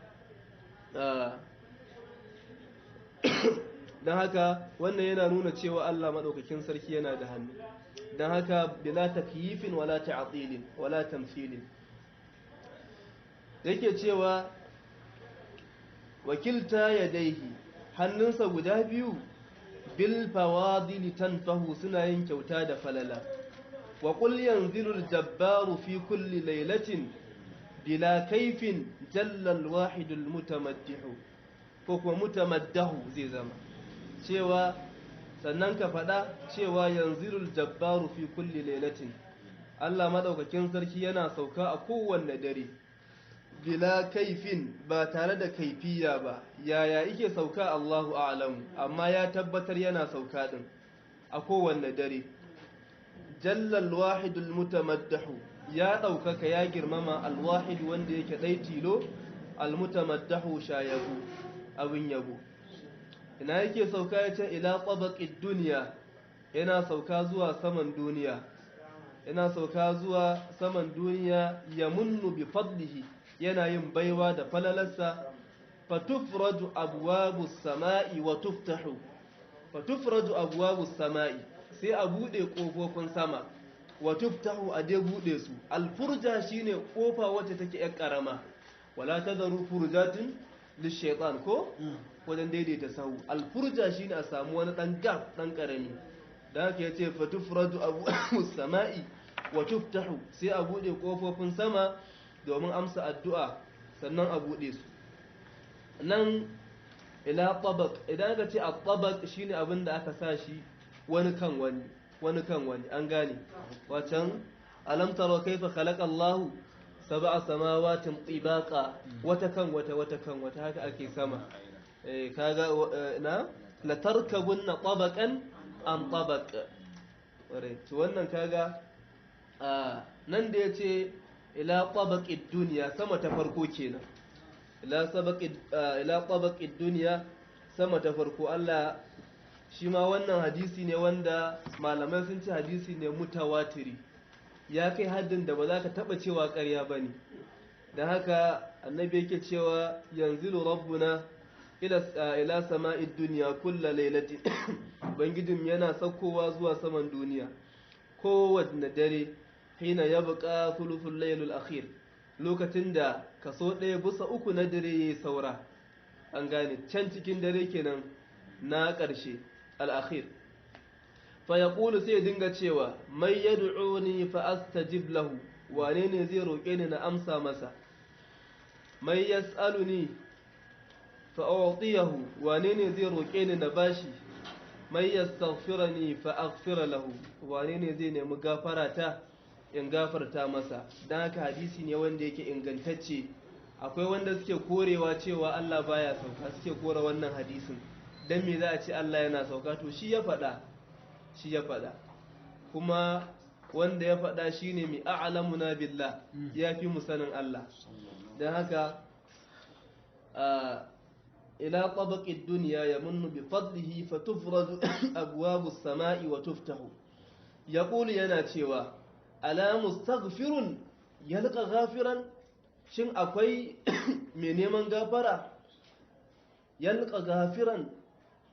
dan haka wannan yana nuna cewa Allah madaukakin sarki yana da hannu. Dan haka bila takyifin wala ta'tilin wala tamthilin. Yake cewa wakilta yadaihi, hannunsa guda biyu, bil fawadili tanfahu, suna yin kyauta da falala. Wa qul yanzilu al-jabbaru fi kulli laylatin bila kaifin jalla al-wahid al-mutamaddihu, ko kuma mutamaddahu zai zama cewa. Sannan ka faɗa cewa yanzilul jabbaru fi kulli lailatin, Allah madaukakin sarki yana sauka a kowanne dare, bila kaifin, ba tare da kaifiya ba. Yaya yake sauka? Allahu a'lamu, amma ya tabbatar yana sauka din a kowanne dare. Jallal wahidul mutamaddahu, ya ɗaukaka ya girmama alwahid wanda yake ɗai tilo, almutamaddahu shayabu abin yabo. Ina yake sauka? Ya ce ila tabaqid duniya, yana sauka zuwa saman duniya, yana sauka zuwa saman duniya. Yamunnu bi fadlihi, yana yin baiwa da falalarsa. Fatufraju abwabus sama'i wa tuftahu, fatufraju abwabus sama'i, sai a bude kofofin sama, wa tuftahu, a dai bude su. Alfurja shine kofa wacce take yar karama, wala tadharu furjatin lishaitan, ko wajen daidaita sahu. Alfurja shine a samu wani dan gap dan karami. Dan haka yace fatufraju abwabus sama'i wa tuftahu, sai a bude kofofin sama domin amsa addu'a, sannan a bude su. Nan ila tabaq, idan aka ce at-tabaq shine abin da aka sa shi wani kan wani, wani kan wani, an gane. Wacan alam tara kaifa khalaqa Allahu sab'a samawatin tibaqa, wata kan wata, wata kan wata, haka ake sama. Eh kaga na la tarkabunna tabaqan an tabaq. Ƙwarai. To wannan kaga nan da ya ce ila tabaqid duniya, sama ta farko kenan. Ila sabaqid, ila tabaqid duniya, sama ta farko. Allah shi ma wannan hadisi ne wanda malamai sun ce hadisi ne mutawatiri, ya kai haddin da ba za ka taba cewa ƙarya ba ne. Don haka annabi yake cewa yanzilu rabbuna ila sama'id duniya kulla lailatin, ubangijin yana saukowa zuwa saman duniya kowanne dare, hina ya buƙa thuluthul lailul akhir, lokacin da kaso 1/3 na dare yayi saura. An gane, can cikin dare kenan na ƙarshe, al-akhir. Fa yaqulu, sai ya dinga cewa mai yad'uni fa astajib lahu, wane ne zai roƙe ni na amsa masa? Mai yas'aluni fa a'tiyahu, wane ne zai roƙe ni na bashi? Mai yastaghfirani fa aghfira lahu, wane ne zai nemi gafara ta in gafarta masa? Dan haka hadisi ne wanda yake ingantacce. Akwai wanda suke korewa cewa Allah baya sauka, suke kora wannan hadisin. Dan me za a ce Allah yana sauka? To shi ya faɗa, shi ya faɗa. Kuma wanda ya faɗa shine mai a'lamuna billah, ya fi mu sanin Allah. Dan haka ila tabaqid dunya yamunnu bi fadlihi fatufraju abwabus sama'i wa tuftahu. Yaqulu, yana cewa ala mustaghfirun yalqa ghafiran, shin akwai mai neman gafara? Yalqa ghafiran,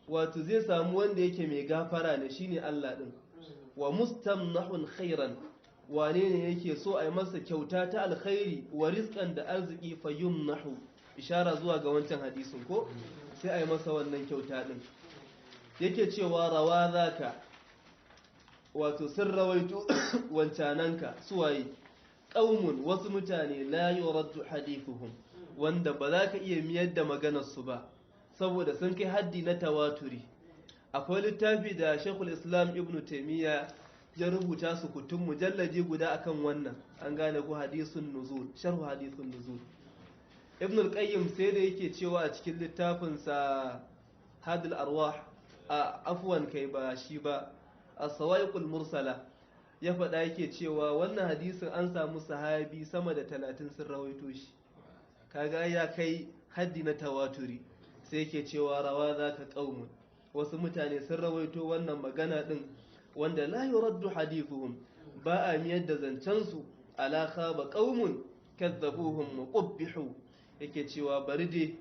wato zai samu wanda yake mai gafara ne, shine Allah din. Wa mustamnahun khairan, wane ne yake so a yi masa kyauta ta alkhairi, wa rizqan, da arziki, fayumnahu, ishara zuwa ga wancan hadisin ko, sai a yi masa wannan kyauta din. Yake cewa rawa zaka, wato sun rawaito wancananka. Suwaye? Qaumun, wasu mutane, la yuraddu hadithuhum, wanda ba za ka iya miyar da maganarsu ba saboda sun kai haddi na tawaturi. Akwai littafi da Sheikhul Islam Ibn Taymiyyah ya rubuta su kutun mujallaji guda akan wannan, an gane ko, hadisun nuzul, sharhu hadisun nuzul. Ibn al-Qayyim sai da yake cewa a cikin littafinsa Hadil Arwah, a afwan kai ba shi ba, as-Sawaiqul Mursala, ya faɗa yake cewa wannan hadisin an samu sahabi sama da 30 sun rawaito shi. Kaga ya kai haddi na tawaturi. Sai yake cewa rawa zaka qaumun, wasu mutane sun rawaito wannan magana din wanda la yuraddu hadithuhum, ba a miyar da zancen su. Ala khaba qaumun kadzabuhum wa qubbihu, yake cewa bari dai,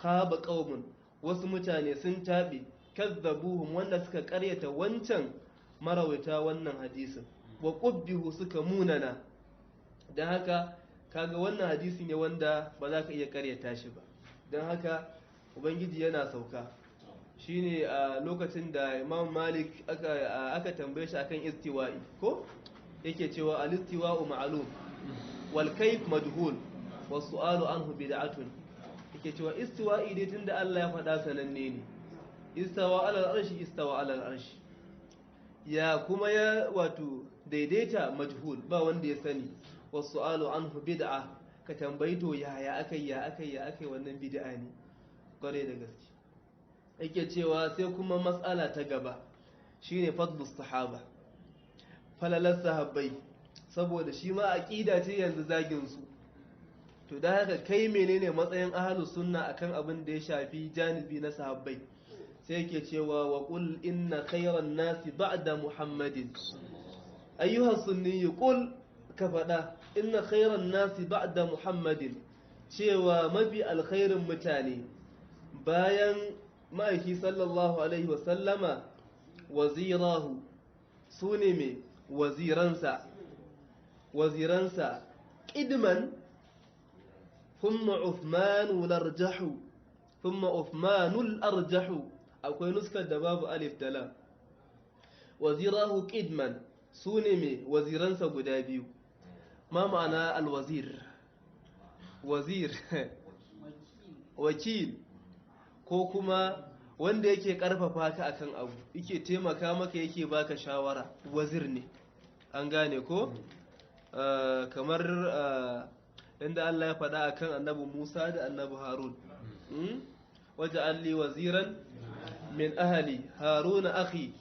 khaba qaumun, wasu mutane sun tabe, kadzabuhum, wanda suka karyata wancan marawaita wannan hadisin, wa qubbihu, suka munana. Dan haka kaga wannan hadisi ne wanda ba za ka iya karyata shi ba. Dan haka ubangiji yana sauka. Shine a lokacin da Imam Malik aka tambaye shi akan istiwa'i ko, yake cewa al-istiwa'u ma'lum wal kayf majhul was su'alu anhu bid'atun. Yake cewa istiwa'i dai tunda Allah ya faɗa sananne ne, istawa alal arshi, istawa alal arshi, ya kuma ya wato daidaita majhul, ba wanda ya sani. Was su'alu anhu bid'a, ka tambayi to ya akai, ya akai, ya akai, wannan bid'a ne kware da gaske. Yake cewa sai kuma matsala ta gaba shine fadlus sahaba, falalar sahabbai, saboda shi ma aqida ce yanzu zagin su. To da haka kai menene matsayin ahlus sunna akan abin da ya shafi janibi na sahabbai? Sai yake cewa wa qul inna khayran nasi ba'da muhammadin, ayyuha sunni, qul, ka faɗa, inna khayran nasi ba'da muhammadin, cewa mafi alkhairin mutane bayan ma'aiki sallallahu alaihi wasallama, wazirahu, su ne mai waziransa, waziransa ƙidman, thumma Uthmanu larjahu, thumma Uthmanul arjahu. Akwai nuskar da babu alif da lam. Wazirahu ƙidman, su ne mai waziransa guda biyu. Ma ma'ana alwazir? Wazir, wakil, ko kuma wanda yake karfafa ka akan abu, yake taimaka maka, yake baka shawara, wazir ne. An gane ko? Kamar inda Allah ya faɗa akan annabi Musa da annabi Harun, waja'al li waziran min ahli haruna akhi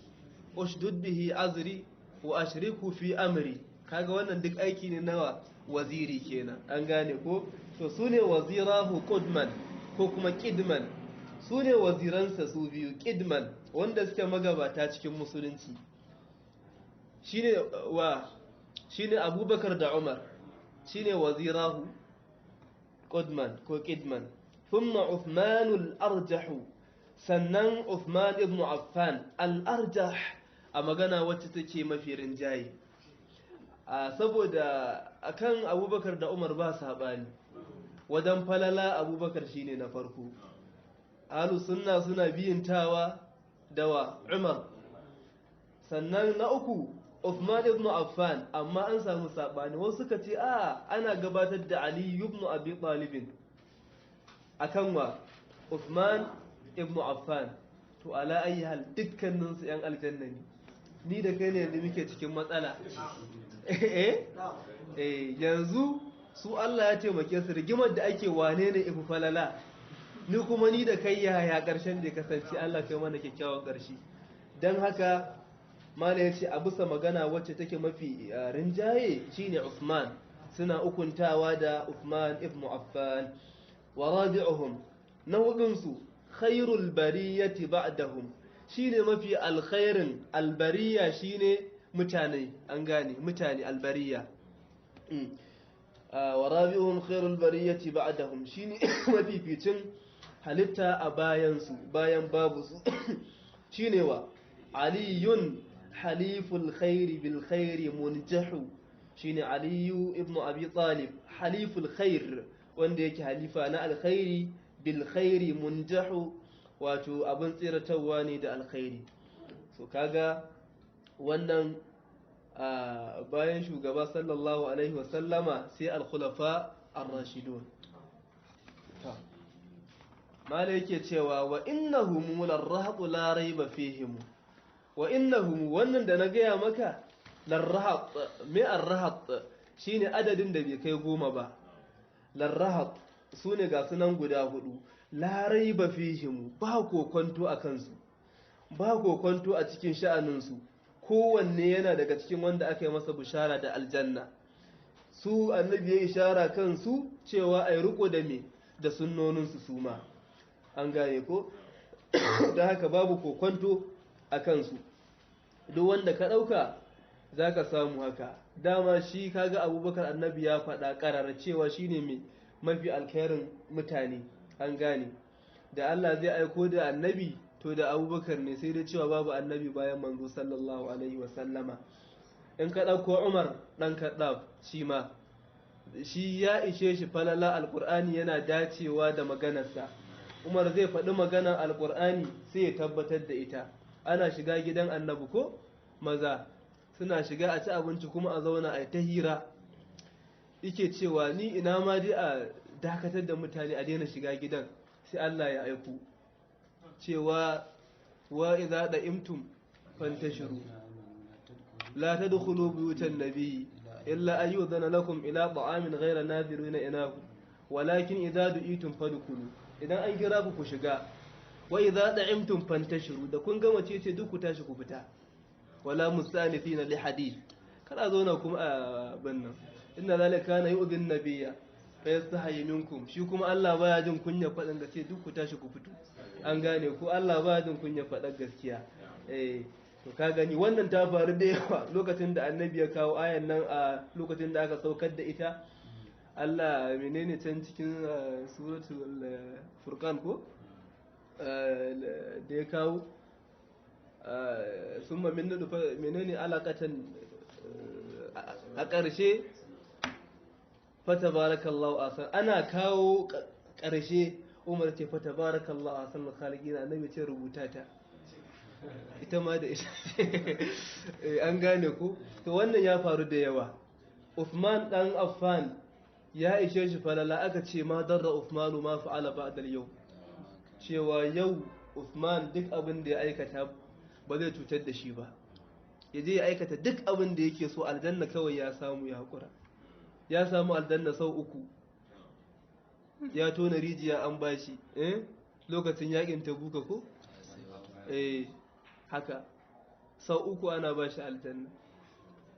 ushdud bihi azri. Wa ashriku fi amri. Kaga wannan duk aiki ne nawa waziri kenan, an gane ko? To sune wazirahu qudman ko kuma qidman, sune waziransa su biyu qidman, wanda suke magabata cikin musulunci. Shine wa shine Abubakar da Umar, shine wazirahu qudman ko qidman. Thumma Uthman al-arjah, sannan Uthman ibn Affan al-arjah a magana wacce take mafi rinjaye. Saboda akan Abubakar da Umar ba saɓani wajen falala, Abubakar shine na farko. Ahlus sunna suna biyintawa dawa Umar, sannan na uku Uthman ibn Affan, amma an samu saɓani. Wasu suka ce a ana gabatar da Ali ibn Abi Talib akan wa Uthman ibn Affan. To ala ayi hal dukkanin su yan aljanna ne. Ni da kai ne yanzu muke cikin matsala. Eh yanzu su Allah ya taimake su, rigimar da ake wane ne ifi falala, ni kuma ni da kai yaya karshen da ya kasance. Allah kai mana kyakkyawan karshe. Dan haka mala yace a bisa magana wacce take mafi rinjaye shine Uthman, suna ukuntawa da Uthman ibn Affan. Wa rabi'uhum, na hudun su khairul bariyati ba'dahum, shine mafi alkhairin albariya, shine mutane, an gane mutane albariya. Wa rabi'uhum khairul bariyati ba'dahum, shine mafificin halitta a bayan su, bayan babu su. Shine wa aliyun haliful khairi bil khairi munjahu, shine Aliyu ibn Abi Talib, haliful khair, wanda yake halifa na alkhairi, bil khairi munjahu, wato abin tsiratarwa ne da alkhairi. So kaga wannan bayan shugaba sallallahu alaihi wasallama sai al-khulafa ar-rashidun. Mala yake cewa wa innahum larrahqu la raiba fihim. Wa innahum, wannan da na gaya maka larrahq, me arrahq? Shine adadin da bai kai 10 ba. Larrahq sune ga sunan guda 4, la raiba fihim, ba kokonto a kansu, ba kokonto a cikin sha'aninsu. Kowanne yana daga cikin wanda aka yi masa bishara da aljanna. Su annabi ya ishara kansu cewa ai riko da me da sunnoninsu su ma, an gane ko? Da haka babu kokonto a kansu. Duk wanda ka ɗauka za ka samu haka. Dama shi kaga Abubakar annabi ya faɗa ƙarara cewa shine mai mafi alkhairin mutane, an gane. Da Allah zai aiko da annabi to da Abubakar ne, sai dai cewa babu annabi bayan manzo sallallahu alaihi wasallama. In ka ɗauko Umar ɗan Khattab, shi ma shi ya ishe shi falala, alƙur'ani yana dacewa da maganarsa. Umar zai faɗi maganar alƙur'ani sai ya tabbatar da ita. Ana shiga gidan annabi ko maza suna shiga a ci abinci kuma a zauna a ta hira. Yake cewa ni ina ma dai a dakatar da mutane a daina shiga gidan, sai Allah ya aiku cewa wa idza da'imtum fantashiru la tadkhulu buyutan nabiyyi illa an yu'dhana lakum ila ta'amin ghayra nadirina inahu walakin idza du'itum fadkhulu. Idan an kira ku ku shiga. Wa idza da'imtum fantashiru, da kun gama ce duk ku tashi ku fita. Wala mustanifina li hadith, kada zauna kuma a bannan. Inna zalika kana yu'dhin nabiyya fa yastahi minkum. Shi kuma Allah baya jin kunya faɗin da ce duk ku tashi ku fito, an gane ko? Allah baya jin kunya faɗan gaskiya. Eh to ka gani wannan ta faru da yawa lokacin da annabi ya kawo ayan nan, a lokacin da aka saukar da ita. Allah menene can cikin suratul Furqan ko da ya kawo summa min menene alaqatan a ƙarshe fatabarakallahu ahsan, ana kawo ƙarshe Umar ce fatabarakallahu ahsanul khaliqin, annabi ce rubuta ta ita ma da ita, an gane ko? To wannan ya faru da yawa. Uthman dan Affan ya ishe shi falala, aka ce ma darra Uthmanu ma fa'ala ba'da yau, cewa yau Uthman duk abin da ya aikata ba zai cutar da shi ba, ya je ya aikata duk abin da yake so, aljanna kawai ya samu, ya haƙura ya samu aljanna sau 3, ya tona rijiya an bashi lokacin yakin Tabuka ko haka sau 3 ana bashi aljanna.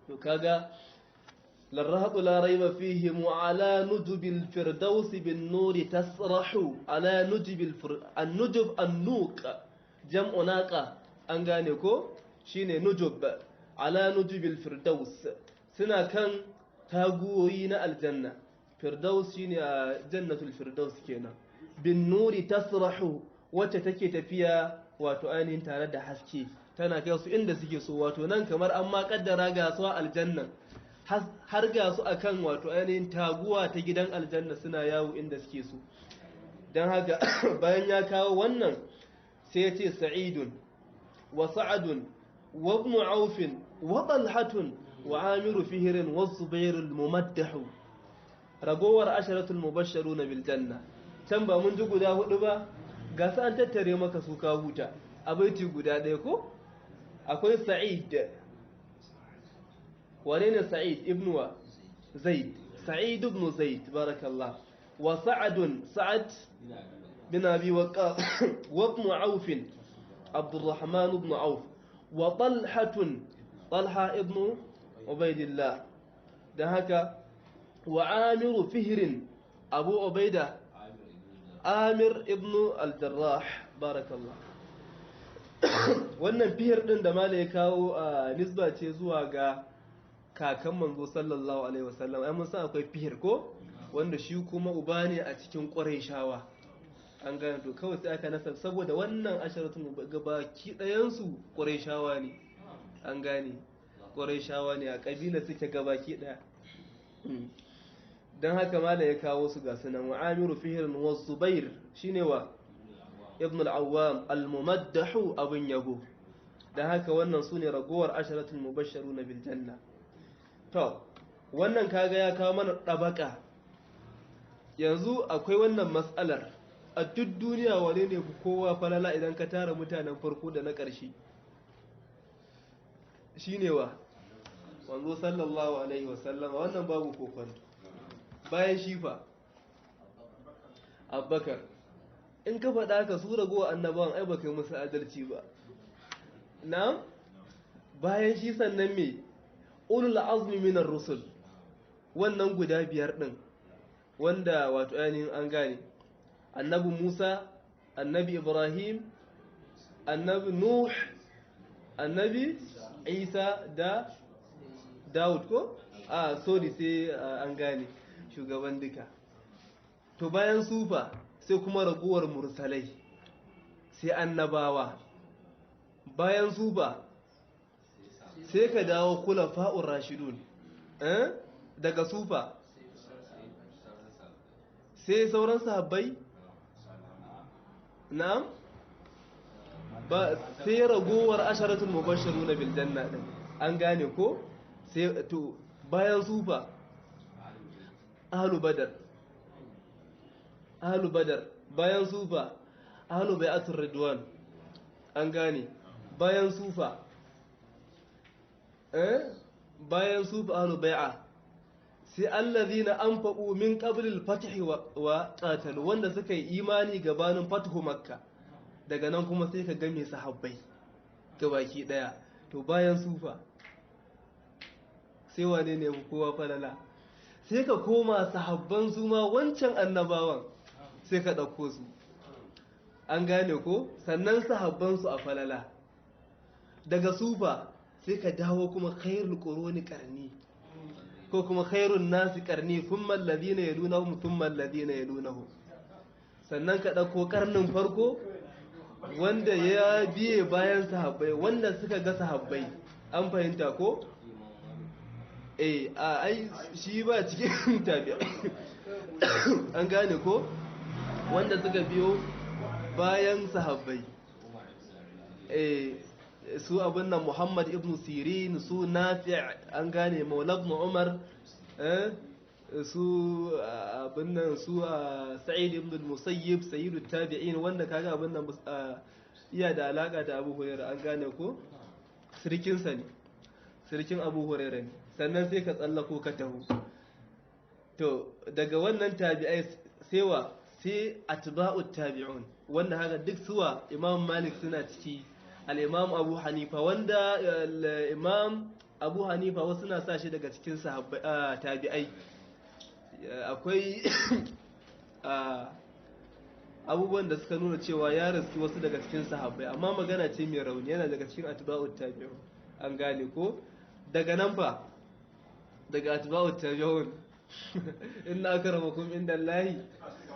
To kaga للرهط لا ريب فيهم وعلى نجب الفردوس بالنور تسرح على نجب النجب النوق جمع ناقة an gane ko shine nujub ala nujubil firdaus suna kan taguwoyi na aljanna firdaus shine a jannatul firdaus kenan bin nuri tasrahu wacce take tafiya wato ainihin tare da haske tana kai su inda suke so wato nan kamar an ma kaddara ga su a aljanna har ga su akan wato ainihin taguwa ta gidan aljanna suna yawo inda suke so don haka bayan ya kawo wannan sai ya ce sa'idun wa sa'adun wa ibn aufin wa talhatun wa amiru fihirin wa zubairul mumaddahu ragowar asharatul mubashsharuna bil janna can ba mun ji guda hudu ba ga su an tattare maka su ka huta a baiti guda ɗaya ko akwai sa'id wane ne sa'id ibn wa zaid sa'id ibn zaid barakallah wa sa'adun sa'ad bin abi waqqas wa ibn auf abdurrahman ibn auf wa talhatun talha ibn ubaidillah dan haka wa amiru fihrin abu ubaida amir ibn al-jarrah barakallah wannan fihir din da mala ya kawo a nisba ce zuwa ga kakan manzo sallallahu alaihi wasallam ai mun san akwai fihir ko wanda shi kuma uba ne a cikin qurayshawa an gane to kawai sai aka nasab saboda wannan asharatun gabaki ɗayan su qurayshawa ne an gane qurayshawa ne a kabila suke gabaki ɗaya don haka mala ya kawo su ga sunan wa amiru fihirin wa zubair shine wa ibn al-awwam al-mumaddahu abun yabo don haka wannan sune ragowar asharatul mubashsharuna bil janna to wannan kaga ya kawo mana dabaka yanzu akwai wannan mas'alar a duk duniya wane ne kowa falala idan ka tara mutanen farko da na ƙarshe shine wa wanzo sallallahu alaihi wasallama wannan babu kokonto bayan shifa abbakar in ka faɗa ka su ragowa annabawan ai baka yi musu adalci ba na bayan shi sannan me ulul azmi minar rusul wannan guda biyar din wanda wato ainihin an gane annabi Musa annabi Ibrahim annabi Nuh annabi Isa da Dawud ko a sorry sai an gane shugaban duka to bayan sufa sai kuma raguwar mursalai sai annabawa bayan sufa sai ka dawo khulafa'ur rashidun eh daga sufa sai sauran sahabbai na'am ba sai ragowar asharatul mubashshiruna bil janna din an gane ko sai to bayan sufa ahlu badar ahlu badar bayan sufa ahlu bai'atur ridwan an gane bayan sufa eh bayan sufa ahlu bai'a sai allazina anfaqu min qabl al-fath wa qatalu wanda suka yi imani gabanin fathu makka daga nan kuma sai ka game sahabbai gabaki daya to bayan sufa sai wane ne kowa falala sai ka koma sahabban su ma wancan annabawan sai ka ɗauko su an gane ko sannan sahabban su a falala daga sufa sai ka dawo kuma khairul quruni qarni ko kuma khairun nasi qarni thumma alladhina yalunahum thumma alladhina yalunahum sannan ka ɗauko karnin farko wanda ya biye bayan sahabbai wanda suka ga sahabbai an fahimta ko eh a ai shi ba cikin tabi'a an gane ko wanda suka biyo bayan sahabbai eh su abin nan Muhammad ibn Sirin su Nafi' an gane Maula ibn Umar eh su abin nan su Sa'id ibn al-Musayyib sayyidu tabi'in wanda kaga abin nan iya da alaka da Abu Hurairah an gane ko sirkin sa ne sirkin Abu Hurairah ne sannan sai ka tsallako ka taho to daga wannan tabi'ai sewa sai atba'ut tabi'un wanda haka duk suwa Imam Malik suna ciki al-Imam Abu Hanifa wanda al-Imam Abu Hanifa wasu na sa shi daga cikin sahabbai tabi'ai. Akwai abubuwan da suka nuna cewa ya riski wasu daga cikin sahabbai, amma magana ce mai rauni, yana daga cikin atba'ut tabi'un. An gane ko? Daga nan fa, daga atba'ut tabi'un, inna akramakum indallahi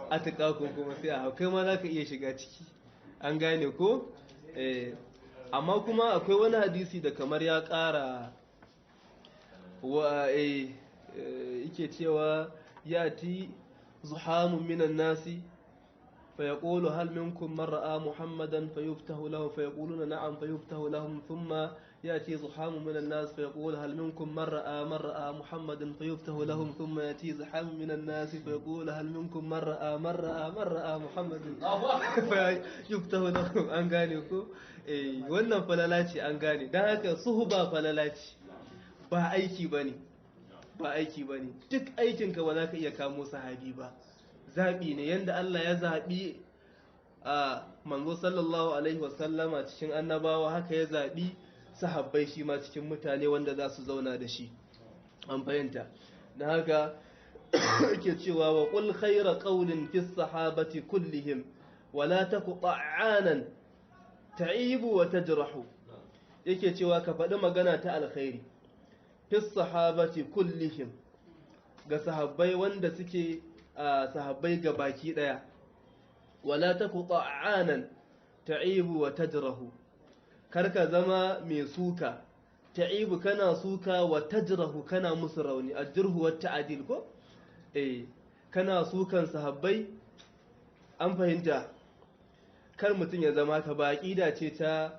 atqakum, kuma sai a kai ma zaka iya shiga ciki. An gane ko? Eh, amma kuma akwai wani hadisi da kamar ya ƙara wa yake cewa yati zuhamun minan nasi فيقول هل منكم من رأى محمدا فيفتح له فيقولون نعم فيفتح لهم، ثم يأتي زحام من الناس فيقول هل منكم من رأى من رأى محمدا فيفتح لهم، ثم يأتي زحام من الناس فيقول هل منكم من رأى من رأى من رأى محمدا فيفتح لهم. An gane ko? Eh, wannan falala ce, an gane. Dan haka suhuba falala ce, ba aiki bane, ba aiki bane. Duk aikinka ba za ka iya kamo sahabi ba. Zaɓi ne, yadda Allah ya zaɓi a manzo sallallahu alaihi wasallama cikin annabawa, haka ya zaɓi sahabbai shi ma cikin mutane wanda za su zauna da shi. An fahimta? Na haka yake cewa wa qul khayra qawlin fi sahabati kullihim wala taku ta'anan ta'ibu wa tajrahu. Yake cewa ka faɗi magana ta alkhairi fi sahabati kullihim, ga sahabbai wanda suke sahabbai ga baki daya. Wala taku ta'anan ta'ibu wa tajrahu, karka zama mai suka, ta'ibu kana suka, wa tajrahu kana musu rauni, ajruhu wa ta'dil ko eh, kana sukan sahabbai. An fahimta? Kar mutum ya zama ka ba aqida ce ta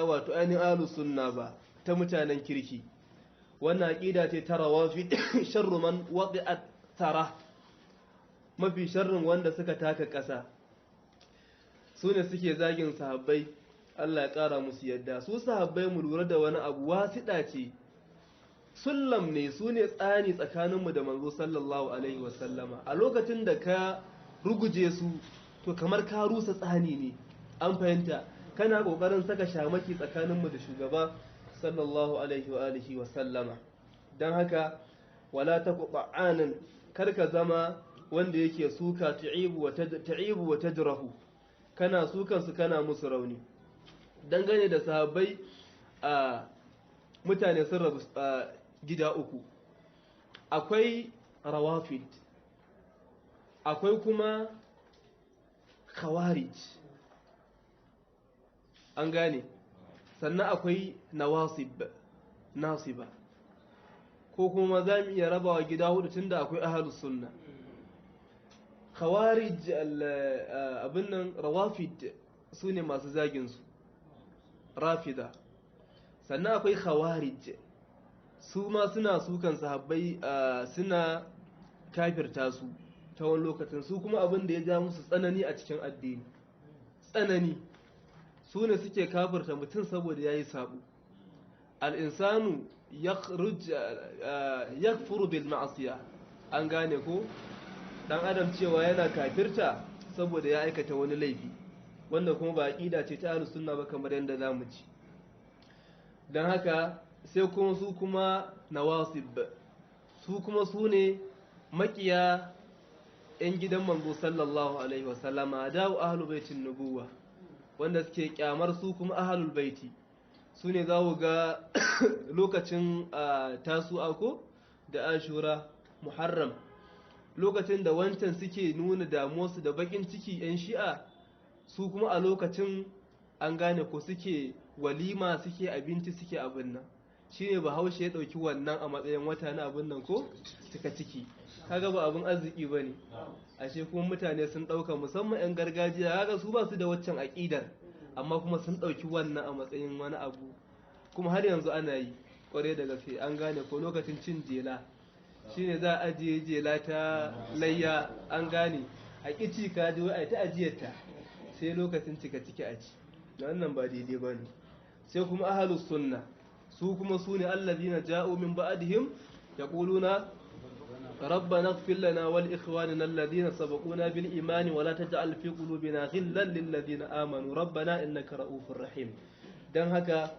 wato ainihin ahlus sunna ba, ta mutanen kirki. Wannan aqida ce ta rawafid, sharru man wadi'at tara, mafi sharrin wanda suka taka ƙasa su ne suke zagin sahabbai, Allah ya ƙara musu yadda. Su sahabbai, mu lura da wani abu, wasiɗa ce, sullam ne, su ne tsani tsakaninmu da manzo sallallahu alaihi wasallama. A lokacin da ka ruguje su, to kamar ka rusa tsani ne. An fahimta? Kana ƙoƙarin saka shamaki tsakaninmu da shugaba sallallahu alaihi wa alihi wasallama. Don haka wala taku ta'anan, karka zama wanda yake suka, ta'ibu wa tajrahu, kana sukan su, kana musu rauni. Dangane da sahabbai, a mutane sun rabu gida uku. Akwai rawafid, akwai kuma khawarij, an gane, sannan akwai nawasib, nasiba, ko kuma za mu iya rabawa gida hudu tunda akwai ahlus sunna. Khawarij, abin nan, rawafid su ne masu zagin su, rafida. Sannan akwai khawarij, su ma suna sukan sahabbai, suna kafirta su ta wani lokacin. Su kuma abin da ya ja musu tsanani a cikin addini, tsanani, su ne suke kafirta mutum saboda ya yi sabo. Al'insanu yakfuru bil ma'asiya. An gane ko? Dan adam cewa yana kafirta saboda ya aikata wani laifi, wanda kuma ba aqida ce ta ahlus sunna ba, kamar yadda zamu ci. Dan haka sai kuma su kuma nawasib, su kuma su ne makiya yan gidan manzo sallallahu alaihi wasallama, dawo ahlul baitin nubuwa, wanda suke kyamar su kuma ahlul baiti. Su ne za ku ga lokacin tasu'a ko da ashura, muharram, lokacin da wancan suke nuna damuwarsu da bakin ciki, 'yan shi'a, su kuma a lokacin, an gane ko, suke walima, suke abinci, suke abin nan. Shine Bahaushe ya ɗauki wannan a matsayin wata na abin nan ko cika ciki. Kaga ba abin arziki ba ne. Ashe kuma mutane sun ɗauka, musamman 'yan gargajiya, kaga su ba su da waccan aƙidar, amma kuma sun ɗauki wannan a matsayin wani abu, kuma har yanzu ana yi ƙwarai da gaske. An gane ko? Lokacin cin jela shine za a ajiye jela ta layya, an gane, a ƙici, ka ji wai a ta ajiyarta sai lokacin cika ciki a ci. Wannan ba daidai ba ne. Sai kuma ahalus sunna, su kuma su ne allazina ja'u min ba'dihim yaquluna ربنا اغفر لنا ولإخواننا الذين سبقونا بالإيمان ولا تجعل في قلوبنا غلا للذين آمنوا ربنا إنك رؤوف رحيم. Dan haka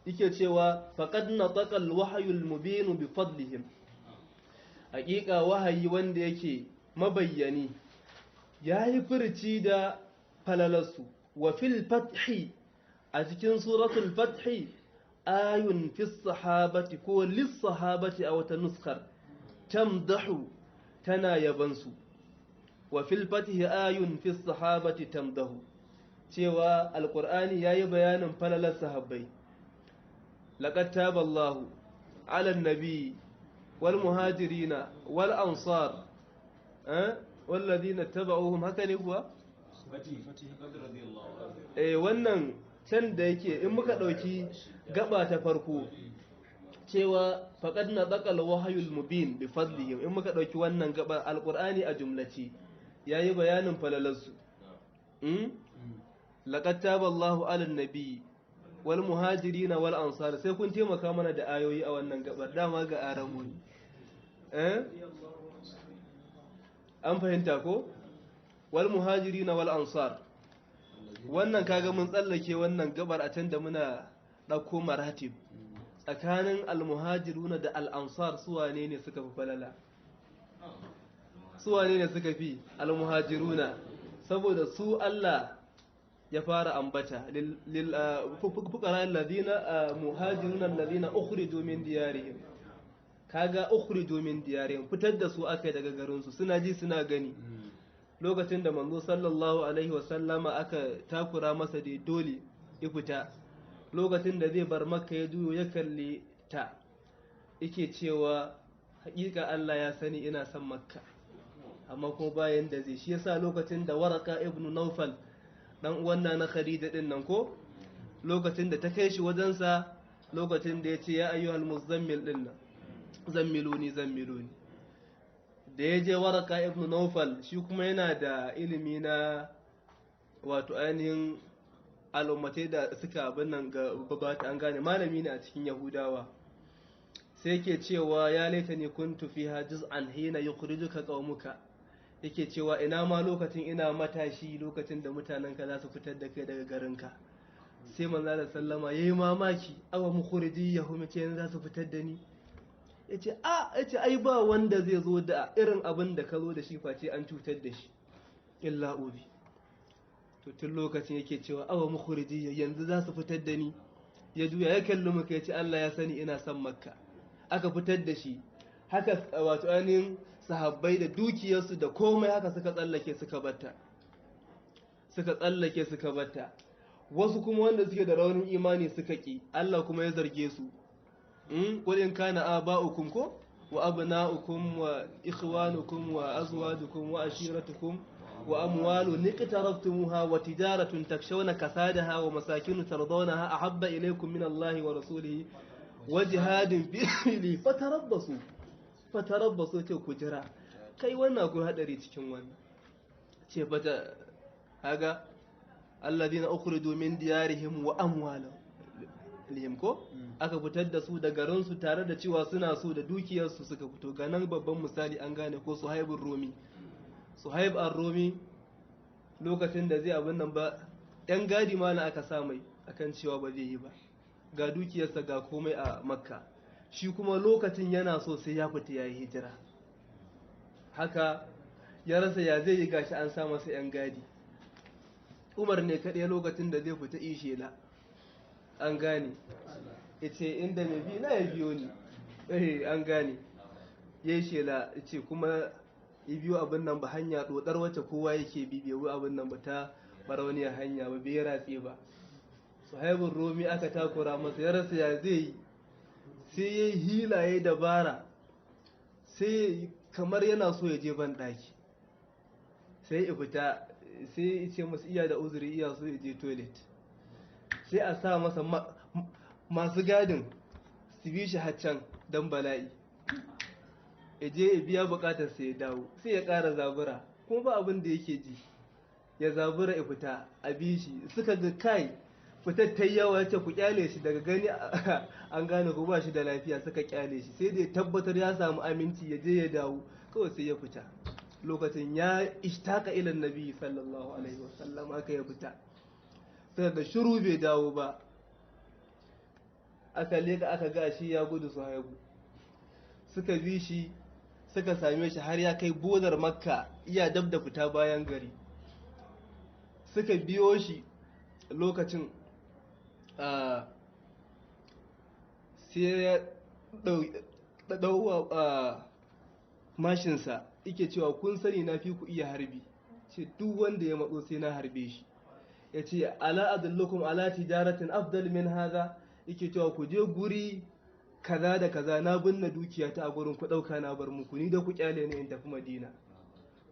Yake cewa faqad nataqa al-wahyul mubin bi fadlihim, haƙiƙa wahayi wanda yake mabayyani yayi furci da falalarsu. Wa fil fathi, a cikin suratul fathi ayun fi sahabati ko lis sahabati a wata nuskar tamdahu, tana yabansu. Wa fil fathi ayun fi sahabati tamdahu, cewa alqur'ani yayi bayanin falalar sahabbai. Laqad taballahu ala an-nabi wal muhajirina wal ansar walladhina tabauhum, haka ne kuwa? Wannan can da yake in muka ɗauki gaba ta farko cewa faqad nataqal wahyul mubin bi fadlihim, in muka ɗauki wannan gaba alqur'ani a jumlaci yayi bayanin falalarsu. Laqad taballahu ala nabi wal muhajirin wal ansar, sai kun taimaka mana da ayoyi a wannan gabar, dama ga aramu ne. An fahimta ko? Wal muhajirin wal ansar, wannan kaga mun tsallake wannan gabar a can da muna ɗauko maratib tsakanin almuhajiruna da al'ansar, su wane ne suka fi falala? Su wane ne suka fi? Almuhajiruna, saboda su Allah ya fara ambata lil fuqara alladhina muhajiruna alladhina ukhriju min diyarihim. Kaga ukhriju min diyarihim, fitar da su aka daga garin su, suna ji suna gani. Lokacin da manzo sallallahu alaihi wasallama aka takura masa da dole ya fita, lokacin da zai bar Makka ya juyo ya kalli ta, yake cewa hakika Allah ya sani ina son Makka, amma kuma bayan da zai. Shi yasa lokacin da Waraka ibn Nawfal dan uwan na Khadija din nan ko, lokacin da ta kai shi wajensa, lokacin da ya ce ya ayyuhal muzammil din nan, zammiluni zammiluni, da ya je Waraka ibn Nawfal, shi kuma yana da ilimi na wato ainihin al'ummatai da suka abin nan ga babata, an gane malami ne a cikin Yahudawa. Sai yake cewa ya laita ni kuntu fiha juz'an hina yukhrijuka qaumuka, yake cewa ina ma lokacin ina matashi, lokacin da mutanenka za su fitar da kai daga garinka. Sai manzo da sallama yayi mamaki, awa mukhrijiyahum, ce yanzu za su fitar da ni? Yace a, yace ai ba wanda zai zo da irin abin da ka zo da shi face an cutar da shi illa ubi. To tun lokacin yake cewa awa mukhrijiyya, yanzu za su fitar da ni? Ya juya ya kalli muka, yace Allah ya sani ina son Makka. Aka fitar da shi. Haka wato ainihin sahabbai da dukiyarsu da komai haka suka tsallake suka batta, suka tsallake suka batta. Wasu kuma wanda suke da raunin imani suka ki, Allah kuma ya zarge su. Qul in kana aba'ukum ko wa abna'ukum wa ikhwanukum wa azwajukum wa ashiratukum wa amwalun iqtaraftumuha wa tijaratun takshawna kasadaha wa masakin tardawnaha ahabba ilaykum min Allahi wa rasulihi wa jihadin fi sabilihi fatarabbasu, fatarabbasu, ce ku jira. Kai wannan akwai hadari cikin wannan. Ce fata haga alladhina ukhriju min diyarihim wa amwalihim ko, aka fitar da su da garin su tare da cewa suna so da dukiyarsu suka fito. Ga nan babban misali an gane ko, Suhaibur Rumi. Suhaib ar-Rumi lokacin da zai abin nan ba, ɗan gadi ma na aka sa mai akan cewa ba zai yi ba, ga dukiyarsa ga komai a Makka, shi kuma lokacin yana so sai ya fita ya yi hijira. Haka ya rasa ya zai yi, gashi an sa masa yan gadi. Umar ne kaɗai lokacin da zai fita ishela, an gane, yace inda mai bi na ya biyo ni, an gane, ya yi shela, yace kuma ya biyo abin nan ba hanya dodar wacce kowa yake bi, bai bi abin nan ba ta barauniyar hanya ba, bai ratse ba. Suhaibun Rumi aka takura masa, ya rasa ya zai yi, sai ya yi hilaye dabara, sai kamar yana so ya je ban ɗaki, sai ya fita, sai ya ce masu iya da uzuri iya so ya je toilet, sai a sa masa masu gadin su bi shi haccan don bala'i, ya je ya biya bukatar sai ya dawo, sai ya ƙara zabura, kuma ba abin da yake ji, ya zabura ya fita a bi shi. Suka ga kai fitar ta yawa, ya ce ku kyale shi, daga gani an gane ko ba shi da lafiya, suka kyale shi, sai da ya tabbatar ya samu aminci ya je ya dawo, kawai sai ya fita. Lokacin ya ishtaka ilan nabi sallallahu alaihi wasallam, aka ya fita, sai ga shiru bai dawo ba. Aka leka aka ga shi ya gudu Suhaibu. Suka bi shi suka same shi har ya kai bodar Makka, iya dab da fita bayan gari. Suka biyo shi lokacin, sai ya ɗau mashinsa, yake cewa kun sani na fi ku iya harbi, ce duk wanda ya matso sai na harbe shi. Ya ce ala adullukum ala tijaratin afdal min haza, yake cewa ku je guri kaza da kaza, na binne dukiya ta a gurin, ku ɗauka na bar muku, ni da ku kyale ni in tafi Madina.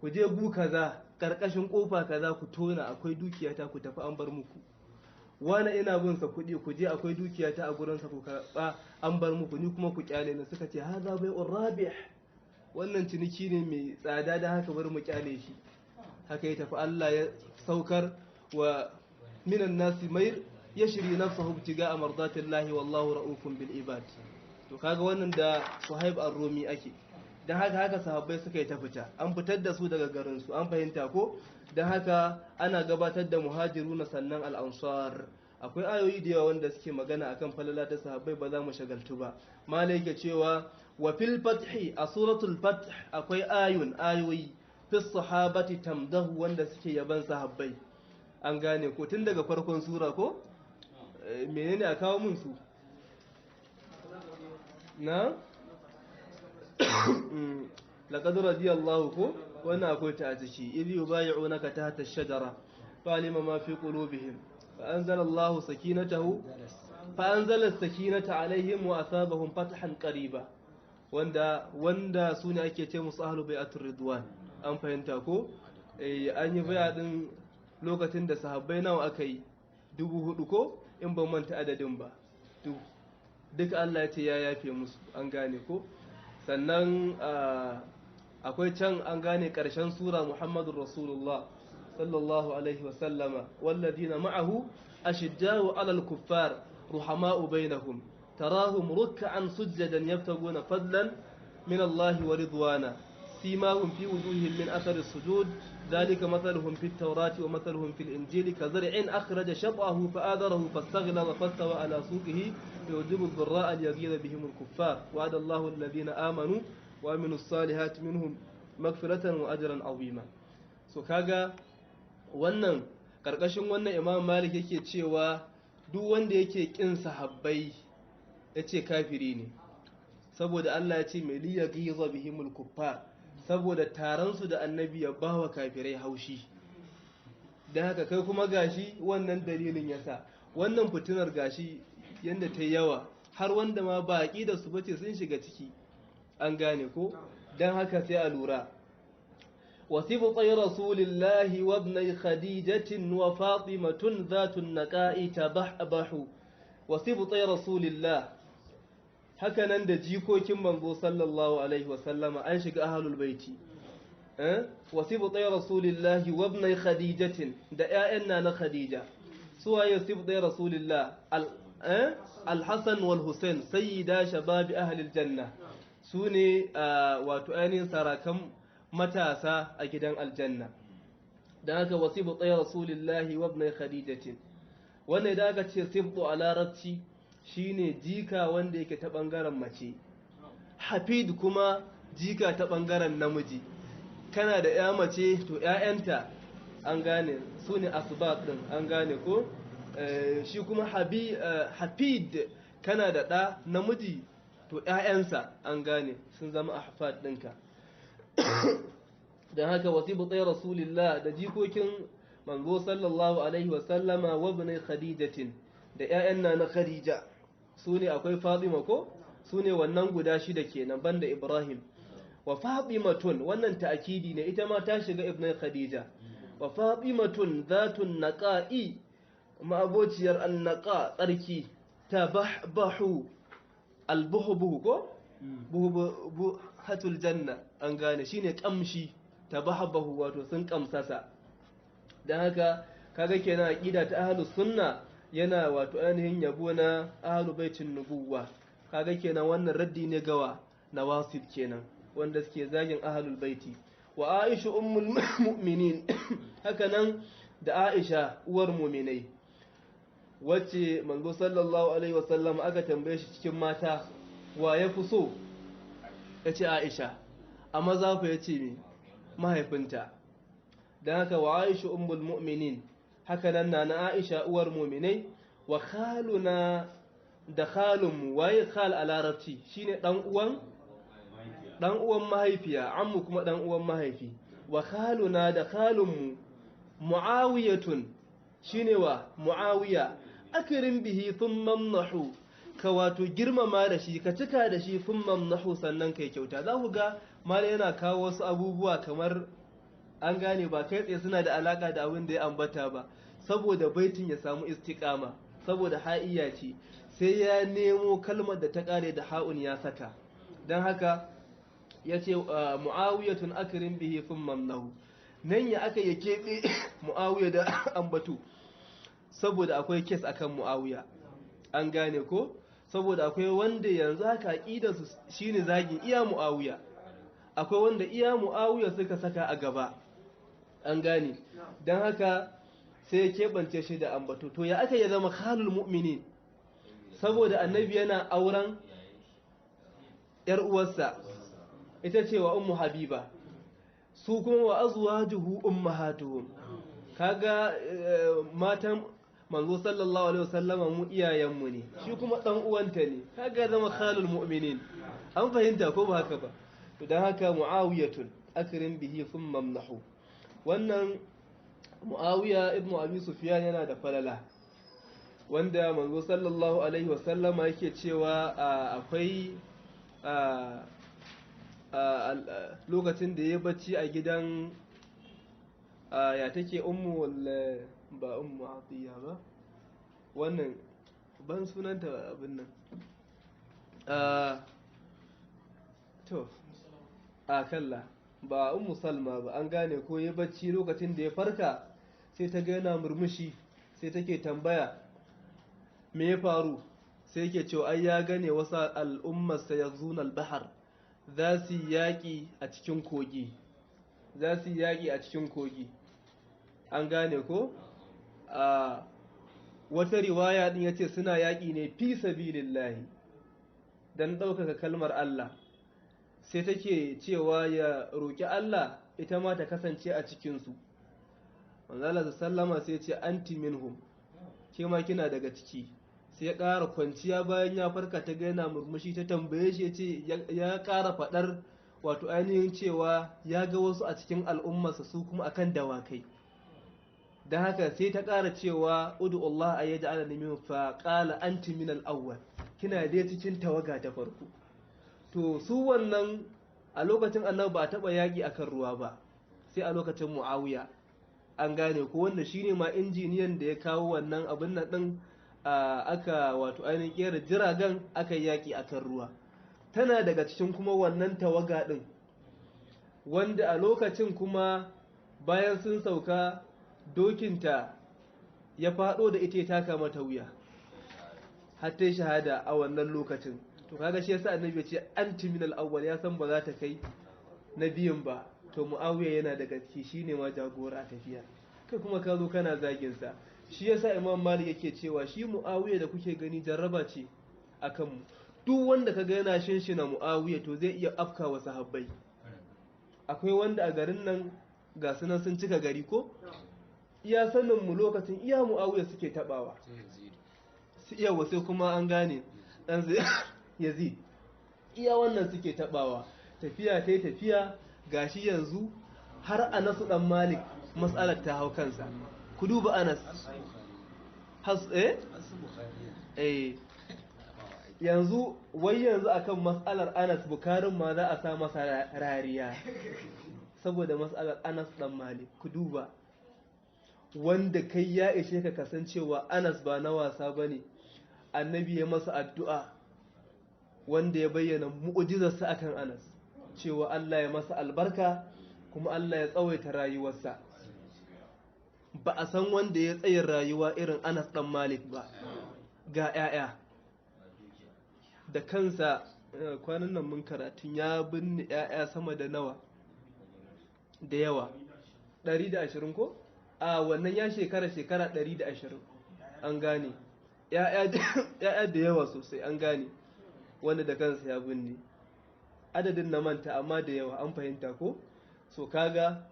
Ku je gu kaza, karkashin kofa kaza, ku tona, akwai dukiya ta, ku tafi an bar muku. Wani ina bin sa kuɗi, ku je akwai dukiya ta a gurin sa, ku karɓa an bar muku, ni kuma ku kyale ni. Suka ce haza bai'ur rabih, wannan ciniki ne mai tsada, da haka bar mu kyale shi. Haka ya tafi, Allah ya saukar wa minan nasi mai yashri nafsahu ibtiga'a mardatillahi wallahu ra'ufun bil ibad. To kaga wannan da Suhaib ar-Rumi ake. Dan haka haka sahabbai suka yi ta fita, an fitar da su daga garin su, an fahimta ko? Dan haka ana gabatar da muhajiruna sannan al-ansar. Akwai ayoyi da yawa wanda suke magana akan falala ta sahabbai, ba za mu shagaltu ba. Malai yake cewa wa fil fathi, a suratul fath akwai ayun, ayoyi fi sahabati tamdahu, wanda suke yaban sahabbai. An gane ko? Tun daga farkon sura ko? Menene a kawo mun su na laqad radiyallahu ko? Wannan akwai ta a ciki, idh yubayi'unaka tahta ash-shajara fa'alima ma fi qulubihim fa anzala Allahu sakinatahu fa anzala as-sakinata alaihim wa asabahum fathan qariba, wanda sune ake ce musu ahlu bai'atur ridwan. An fahimta ko? An yi bai'a din lokacin da sahabbai nawa aka yi? 4000 ko? In ban manta adadin ba. Duka Allah ya ce ya yafe musu. An gane ko? Sannan akwai can, an gane, ƙarshen sura, Muhammadur Rasulullah sallallahu alaihi wasallama walladina ma'ahu ashiddau alal kuffar ruhama'u bainahum tarahum ruk'an sujjadan yabtaguna fadlan min Allah wa ridwana simahum fi wujuhihim min athari sujud ذلك مثلهم في التوراة ومثلهم في الإنجيل كزرع أخرج شطأه فآذره فاستغلظ فاستوى على سوقه يعجب الضراء ليغيظ بهم الكفار وعد الله الذين آمنوا وعملوا الصالحات منهم مغفرة وأجرا عظيما. So kaga wannan karkashin wannan Imam Malik yake cewa duk wanda yake kin sahabbai yace kafiri ne, saboda Allah ya ce mai liyaghiza bihimul kuffar, saboda taron su da annabi ya bawa kafirai haushi. Dan haka kai kuma gashi wannan dalilin yasa wannan fitinar gashi yanda ta yawa, har wanda ma baƙi da su bace sun shiga ciki. An gane ko? Dan haka sai a lura. وسبطي رسول الله وابني خديجة وفاطمة ذات النقاء تبحبح. وسبطي رسول الله، hakanan da jikokin manzo sallallahu alaihi wasallama, an shiga ahlul baiti. Wasibtai rasulillahi wa ibnai khadijatin, da ƴaƴan na khadija. Suwaye sibtai rasulillah? Al-hasan wal husain, sayyida shababi ahli aljanna, sune wato ainihin sarakan matasa a gidan aljanna. Dan haka wasibtai rasulillahi wa ibnai khadijatin, wannan idan aka ce sibtu a larabci shine jika wanda yake ta bangaren mace, hafid kuma jika ta bangaren namiji. Kana da ya mace, to ƴaƴanta, an gane, su ne asbab din, an gane ko? Shi kuma hafid, kana da ɗa namiji, to ƴaƴansa, an gane, sun zama ahfad ɗinka. Don haka wasibu tsaye rasulillah, da jikokin manzo sallallahu alaihi wasallama, wa ibn khadijatin, da ƴaƴan na khadija, su ne akwai fatima ko? Su ne wannan guda shida kenan banda ibrahim. Wa fatimatun, wannan ta'kidi ne, ita ma ta shiga ibn khadija. Wa fatimatun zatun naqa'i, ma'abociyar annaqa, tsarki, tabahbahu, albuhbuhu ko buhatul janna, an gane, shine kamshi, tabahbahu wato sun kamsasa. Dan haka kaga kenan aqida ta ahlus sunna yana wato ainihin yabo na ahlul baitin nubuwa. Kaga kenan wannan raddi ne gawa nawasib kenan, wanda suke zagin ahlul baiti. Wa aisha ummul mu'minin, haka nan da aisha uwar mu'minai. Wacce manzo sallallahu alaihi wasallam aka tambaye shi cikin mata wa ya fi so, ya ce Aisha. A maza fa ya ce me? Mahaifinta. Don haka wa Aisha ummul mu'minin, haka nan na Aisha uwar mu'minai, wa khaluna da khalunmu. Waye khal a larabci? Shine dan uwan dan uwan mahaifiya, ammu kuma dan uwan mahaifi. Wa khaluna da khalunmu Muawiyatun, shine wa Muawiya, akrim bihi thumma nahu, ka wato girmama da shi, ka cika da shi, thumma nahu, sannan kai kyauta. Za ku ga mala yana kawo wasu abubuwa kamar an gane ba kai tsaye suna da alaka da abin da ya ambata ba, saboda baitin ya samu istiqama, saboda ha'iya ce, sai ya nemo kalmar da ta kare da ha'un ya saka. Don haka ya ce Mu'awiyatun akrim bihi thumma nahu. Nan ya aka ya keɓe Mu'awiya da ambatu, saboda akwai kes akan Mu'awiya, an gane ko? Saboda akwai wanda yanzu haka aqidarsu shine zagin iya Mu'awiya, akwai wanda iya Mu'awiya suka saka a gaba, an gane. Don haka sai ya keɓance shi da ambato. To ya aka ya zama khalul mu'minin? Saboda annabi yana auren yar uwarsa, ita ce wa Ummu Habiba, su kuma wa azwajuhu ummahatuhum. Kaga matan manzo sallallahu alaihi wasallama mu iyayenmu ne, shi kuma dan uwanta ne, kaga zama khalul mu'minin. An fahimta ko ba haka ba? To dan haka Muawiyatun akrim bihi thumma amnahu. Wannan Muawiya ibnu Abi Sufyan yana da falala, wanda manzo sallallahu alaihi wasallama yake cewa akwai lokacin da ya bacci a gidan ya take ummu ba Ummu Atiya ba, wannan ban sunanta abin nan, to a kalla ba Ummu Salma ba, an gane ko? Ya bacci, lokacin da ya farka sai ta ga yana murmushi, sai take tambaya me ya faru, sai yake cewa ai ya gane wasu al'ummar sayazuna al-bahar, za su yaƙi a cikin kogi, za su yaƙi a cikin kogi, an gane ko? A wata riwaya din yace suna yaƙi ne fi sabilillahi, dan ɗaukaka kalmar Allah. Sai take cewa ya roƙi Allah ita ma ta kasance a cikinsu. Manzo Allah sallama sai ce anti minhum, ke ma kina daga ciki. Sai ya ƙara kwanciya, bayan ya farka ta ga yana murmushi, ta tambaye shi, ce ya ƙara faɗar wato ainihin cewa ya ga wasu a cikin al'ummarsa su kuma akan dawakai. Don haka sai ta ƙara cewa udu Allah a yaji ala minhum, fa qala anti min al-awwal, kina dai cikin tawaga ta farko. To su wannan a lokacin annabi ba a taɓa yaƙi akan ruwa ba sai a lokacin Muawiya, an gane ko? Wanda shine ma injiniyan da ya kawo wannan abin nan din, aka wato ainihin kera jiragen aka yi yaƙi akan ruwa. Tana daga cikin kuma wannan tawaga din wanda a lokacin kuma bayan sun sauka dokinta ya faɗo da ita ya taka mata wuya har ta yi shahada a wannan lokacin. To kaga shi yasa annabi ya ce anti min al-awwal, ya san ba za ta kai na biyun ba. To Muawiya yana daga ciki, shine ma jagora a tafiya, kai kuma ka zo kana zagin sa. Shi yasa Imam Malik yake cewa shi Muawiya da kuke gani jarraba ce akan mu. Duk wanda kaga yana shinshina Muawiya to zai iya afka wa sahabbai. Akwai wanda a garin nan ga sunan sun cika gari ko iya sanin mu lokacin iya Muawiya suke tabawa su iya wasu kuma, an gane, dan Yazid iya wannan suke tabawa. Tafiya ta tafiya, gashi yanzu har Anas dan Malik mas'alar ta hau kansa. Ku duba Anas has eh yanzu wai yanzu akan mas'alar Anas Bukarin ma za a sa masa rariya saboda mas'alar Anas dan Malik. Ku duba wanda kai ya ishe ka kasancewa Anas ba na wasa bane. Annabi ya masa addu'a wanda ya bayyana mu'ujizarsa akan Anas, cewa Allah ya masa albarka kuma Allah ya tsawaita rayuwarsa. Ba a san wanda ya tsayin rayuwa irin Anas dan Malik ba. Ga 'ya'ya da kansa kwanan nan mun karatun ya binne 'ya'ya sama da nawa da yawa, 120 ko? A wannan ya shekara 120, an gane. Ya'ya da yawa sosai, an gane, wanda da kansa ya binne. Adadin na manta, amma da yawa, an fahimta ko? So kaga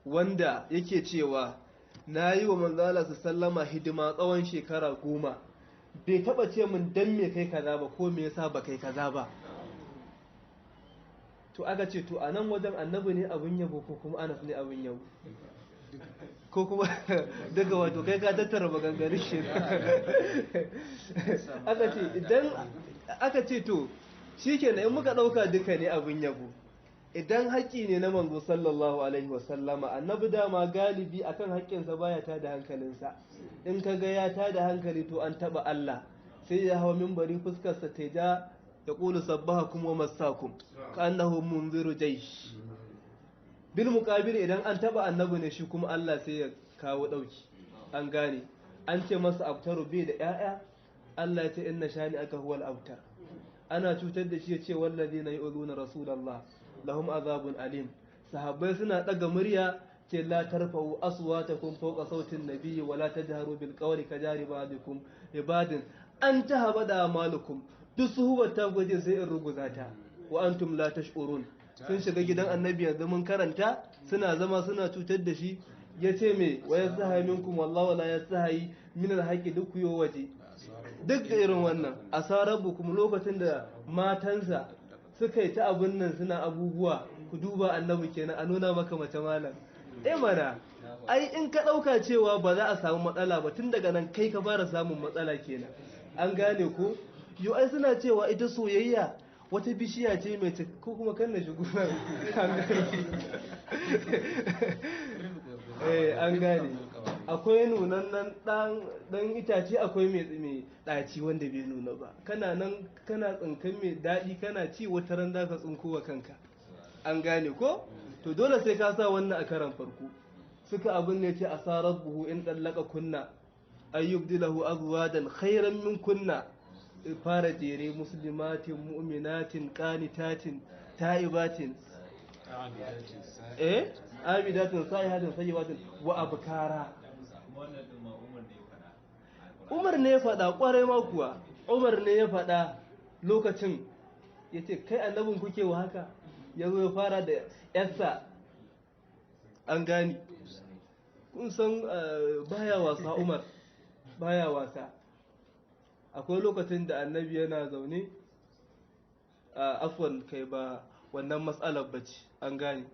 wanda yake cewa na yi wa manzala su sallama hidima tsawon shekara 10, bai taba ce min dan me kai kaza ba ko me yasa ba kai kaza ba. To aka ce to a nan wajen annabi ne abin yabo ko kuma Anas ne abin yabo ko kuma daga wato kai ka tattara maganganun shi. Aka ce idan aka ce to shikenan, in muka dauka duka ne abin yabo, idan haƙƙi ne na manzo sallallahu alaihi wasallama, annabi dama galibi akan haƙƙinsa baya tada hankalinsa. In ka ga ya tada hankali to an taba Allah, sai ya hawa minbari fuskarsa ta ja, ya qulu sabbahakum wa massakum ka'annahu munziru jaysh. Bil muqabil idan an taba annabi ne shi kuma Allah sai ya kawo dauki, an gane. An ce masa abtaru bai da ƴaƴa, Allah ya ce inna shani aka huwal abtar. Ana cutar da shi ya ce wallazina yu'zuna rasulallah lahum azabun alim. Sahabbai suna daga murya ce la tarfa'u aswatakum fawqa sautin nabiyyi wa la tajharu bil qawli kajari ba'dikum ibadin an tahabada malukum. Duk suhubar ta gwaje sai in ruguza ta, wa antum la tash'urun. Sun shiga gidan annabi yanzu mun karanta, suna zama suna cutar da shi, yace me wa yastahi minkum wallahu la yastahi min al duk kuyo waje. Duk da irin wannan asarabukum, lokacin da matansa suka yi ta abin nan suna abubuwa, ku duba annabi kenan, a nuna maka mace malam. Eh mana, ai in ka ɗauka cewa ba za a samu matsala ba, tun daga nan kai ka fara samun matsala kenan, an gane ko? Yo ai suna cewa ita soyayya wata bishiya ce mai ko kuma kan na shigo nan, an gane. Eh an gane. Akwai nunannen dan itace, akwai mai ɗaci wanda bai nuna ba. Kana nan kana tsinkan mai daɗi kana ci, wata ran zaka tsinko wa kanka, an gane ko? To dole sai ka sa wannan a karan farko. Suka abin ne ce asarar buhu in ɗallaka kunna ayyubdilahu azwajan khairan min kunna, fara jere muslimatin mu'minatin qanitatin ta'ibatin abidatin sa'ihatin sayyibatin wa abkara. Umar ne ya faɗa, ƙwarai ma kuwa Umar ne ya faɗa lokacin ya ce kai annabin kuke wa haka, ya zo ya fara da yarsa, an gani. Kun san baya wasa Umar, baya wasa. Akwai lokacin da annabi yana zaune, afwan kai ba wannan matsalar bace, an gane,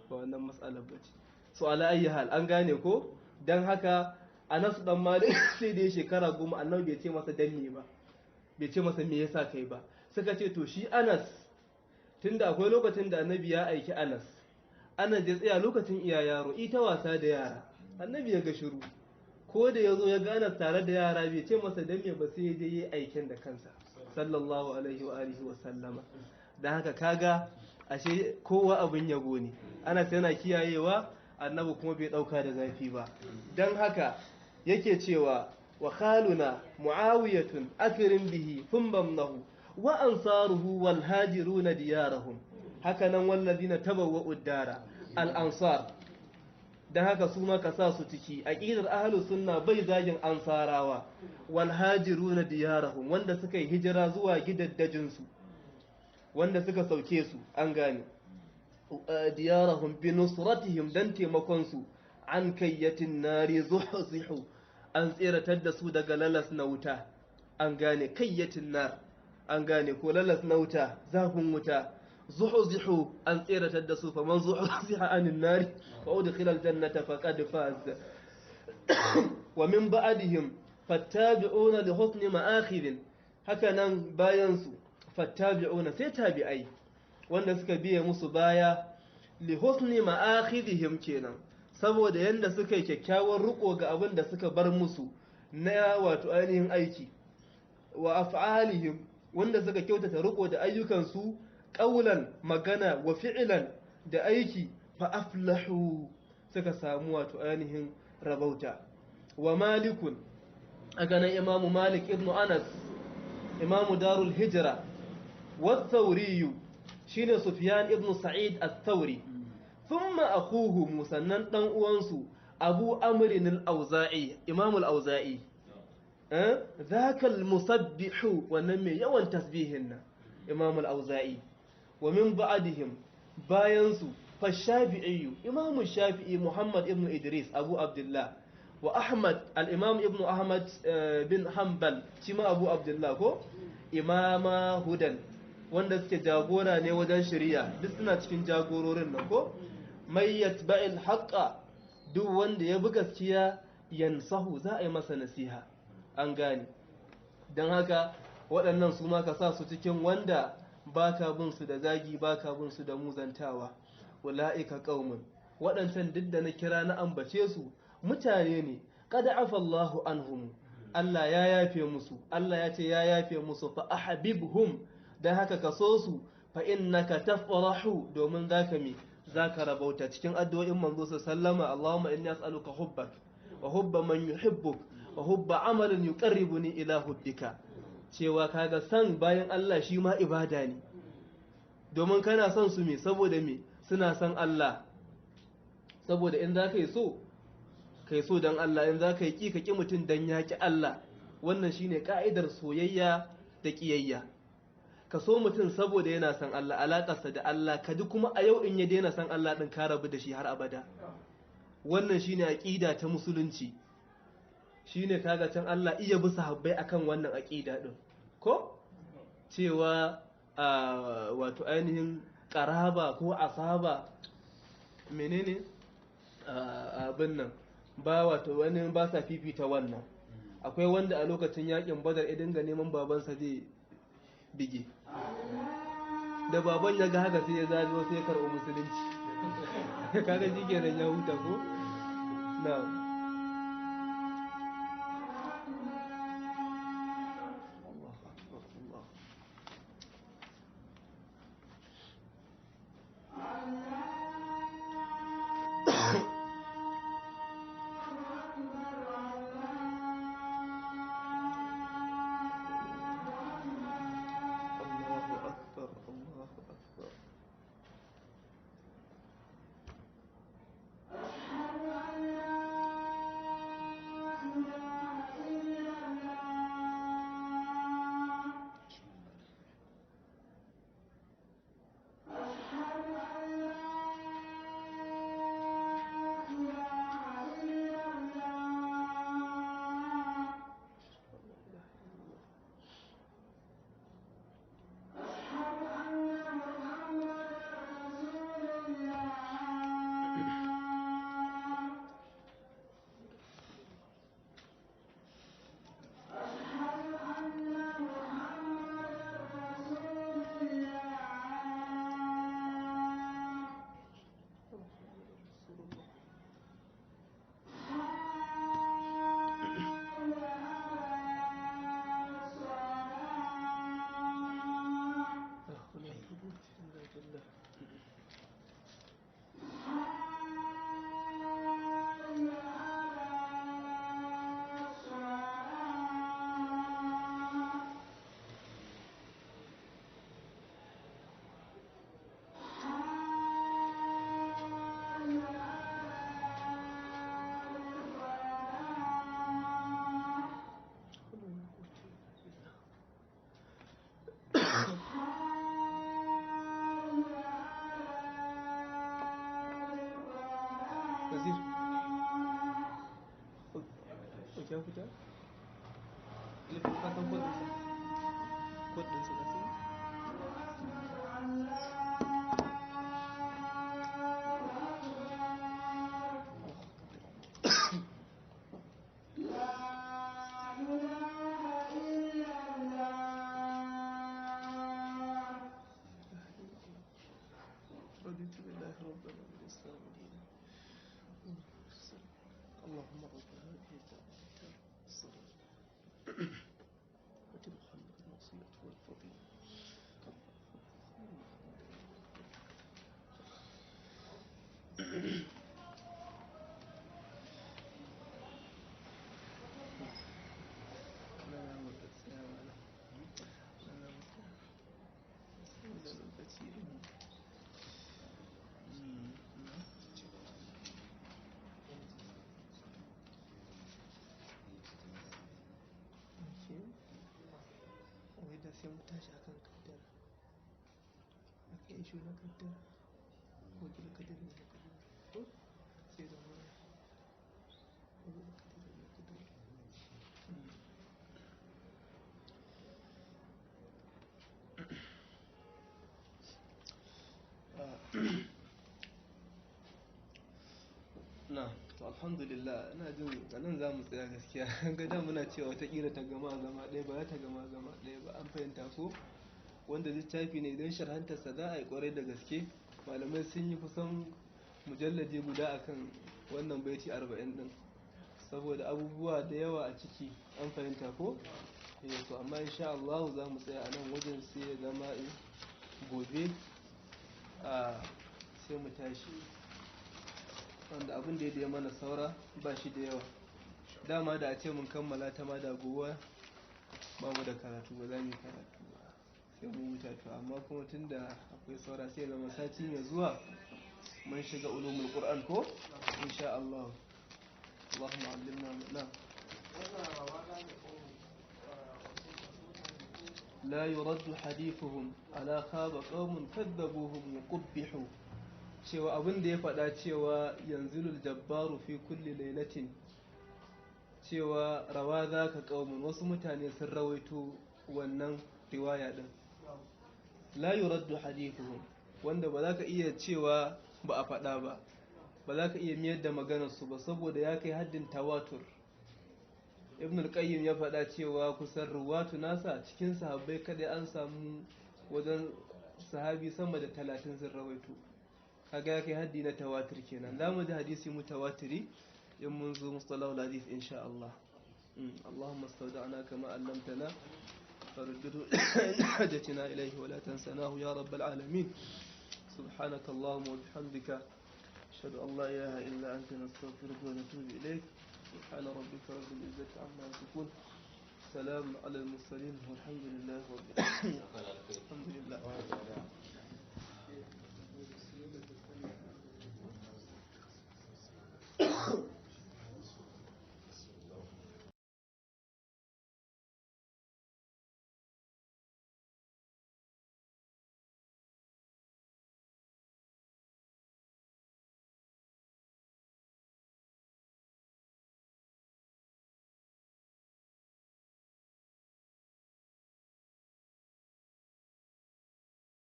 ba wannan matsalar bace. So ala ayi hal, an gane ko? Dan haka Anas dan Malik sai da shekara 10 annabi bai ce masa danne ba, bai ce masa me yasa kai ba. Suka ce to shi Anas, tunda akwai lokacin da annabi ya aiki Anas, Anas ya tsaya lokacin iya yaro, ita wasa da yara, annabi ya ga shiru. Ko da yazo ya ga Anas tare da yara bai ce masa danne ba, sai ya je yi aikin da kansa sallallahu alaihi wa alihi wa sallama. Dan haka kaga ashe kowa abin yabo ne. Anas yana kiyayewa, annabi kuma bai dauka da zafi ba. Dan haka yake cewa wa khaluna muawiyatun akrim bihi thumma wa ansaruhu wal hajiruna diyarahum. Haka nan wallazina tabawwa'u ad-dara al ansar. Dan haka su ma ka sa su ciki. Aqidar ahlus sunna bai zagin ansarawa. Wal hajiruna diyarahum, wanda suka yi hijira zuwa gidaddajin su, wanda suka sauke su, an gane, diyarahum bi nusratihim, dan taimakon su, an kayyatin nari zuhzihu, an tseratar da su daga lalas na wuta, an gane, kayyatin nar, an gane ko lalas na wuta, zafin wuta, zuhzihu, an tseratar da su, faman zuhziha anin nari fa udkhila aljannata faqad faz. Wa min ba'dihim fattabi'una li husni ma'akhidin, haka nan bayan su fattabi'una, sai tabi'ai wanda suka biye musu baya, li husni ma'akhidihim kenan, saboda yanda suka yi kyakkyawar riko ga abin da suka bar musu na wato ainihin aiki, wa af'alihim, wanda suka kyautata riko da ayyukansu, qaulan magana wa fi'lan da aiki, fa aflahu, suka samu wato ainihin rabauta. Wa malikun, aga nan imamu Malik ibn Anas, imamu darul hijra, wa thawri shine Sufyan ibn Sa'id al-Thawri, thumma akhuhu, musannan dan uwansu Abu Amr al-Auza'i, Imam al-Auza'i. Zakal musabbihu, wannan mai yawan tasbihin nan, Imam al-Auza'i. Wa min ba'dihim, bayan su fa Shafi'i, Imam Shafi'i Muhammad ibn Idris Abu Abdullah, wa Ahmad al-Imam ibn Ahmad bin Hanbal, shi ma Abu Abdullah ko imama hudan, wanda suke jagora ne wajen shari'a, duk suna cikin jagororin nan ko. May yatba'il haqqa, duk wanda ya bi gaskiya, yansahu, za a yi masa nasiha. An gane, don haka waɗannan su ma ka sa su cikin wanda baka bin su da zagi, baka bin su da muzantawa. Ula'ika qaumun, waɗancan duk da na kira na ambace su mutane ne, qad afa Allahu anhum, Allah ya yafe musu, Allah ya ce ya yafe musu. Fa ahbibhum, dan haka ka so su, fa innaka tafrahu, domin zaka mi zaka rabauta. Cikin addu'o'in manzo sallama, Allahumma inni as'aluka hubbak wa hubba man yuhibbuk wa hubba amalin yuqarribuni ila hubbika. Cewa kaga san bayan Allah shi ma ibada ne, domin kana son su me saboda me suna son Allah. Saboda in za ka yi so, ka yi so don Allah, in za ka yi ƙi, ka ƙi mutum don ya ƙi Allah. Wannan shine ka'idar soyayya da ƙiyayya. Ka so mutum saboda yana son Allah, alaƙarsa da Allah, ka ji kuma a yau in ya daina son Allah ɗin, ka rabu da shi har abada. Wannan shine aƙida ta musulunci. Shine kaga can Allah iya bi sahabbai akan wannan aƙida ɗin ko cewa wato ainihin ƙaraba ko asaba menene abin nan ba, wato wani ba sa fifita wannan. Akwai wanda a lokacin yakin Badar ya dinga neman babansa zai bige, da baban ya ga haka sai ya zagayo sai ya karɓi musulunci. Kaga shi kenan ya huta ko. Na Allahu akbar, Allah. Allahu akbar, Allahu akbar. لا حول ولا قوة إلا بالله. حول ولا قوة إلا بالله. Nazir. Ok, ya fita? Ilifin ka san kod ɗinsa? Kod ɗinsa ka sani? Sai mu tashi akan kaddara, akan ishu na kaddara ko bil kadari na kaddara ko sai zama ko bil kadari na kaddara. Na to alhamdulillah, ina jin nan za mu tsaya gaskiya. Ga da muna cewa watakila ta gama zama ɗaya, ba za ta gama zama ɗaya ba, an fahimta ko? Wanda littafi ne idan sharhantarsa za a yi kwarai da gaske, malamai sun yi kusan mujallaji guda akan wannan baiti 40 din, saboda abubuwa da yawa a ciki, an fahimta ko? Eh, to amma insha Allah za mu tsaya a nan wajen, sai ya zama gobe a sai mu tashi, wanda abin da ya mana saura ba shi da yawa. Dama da a ce mun kammala ta ma da gowa ba mu da karatu ba, za mu yi karatu ba, sai mu huta. To amma kuma tunda akwai saura, sai zama sati mai zuwa mun shiga ulumul qur'an ko insha Allah. اللهم علمنا نعم. لا يرد حديثهم على خاب قوم كذبوهم وقبحوا. Cewa abin da ya faɗa cewa yanzilul jabbaru fi kulli lailatin, cewa rawa za ka ƙaumin, wasu mutane sun rawaito wannan riwaya ɗin. La yuraddu hadithuhum, wanda ba za ka iya cewa ba a faɗa ba, ba za ka iya miyar da maganarsu ba, saboda ya kai haddin tawatur. Ibn al-Qayyim ya faɗa cewa kusan ruwatu nasa cikin sahabbai kadai an samu wajen sahabi sama da 30 sun rawaito. Kaga ya kai haddi na tawatur kenan. Za mu ji hadisi mutawatiri in mun zo mustalahul hadith insha Allah. اللهم استودعناك ما علمتنا فردده عند حاجتنا إليه ولا تنسناه يا رب العالمين. سبحانك اللهم وبحمدك، أشهد أن لا إله إلا أنت، نستغفرك ونتوب إليك. سبحان ربك رب العزة عما يصفون، سلام على المرسلين، والحمد لله رب العالمين. الحمد لله.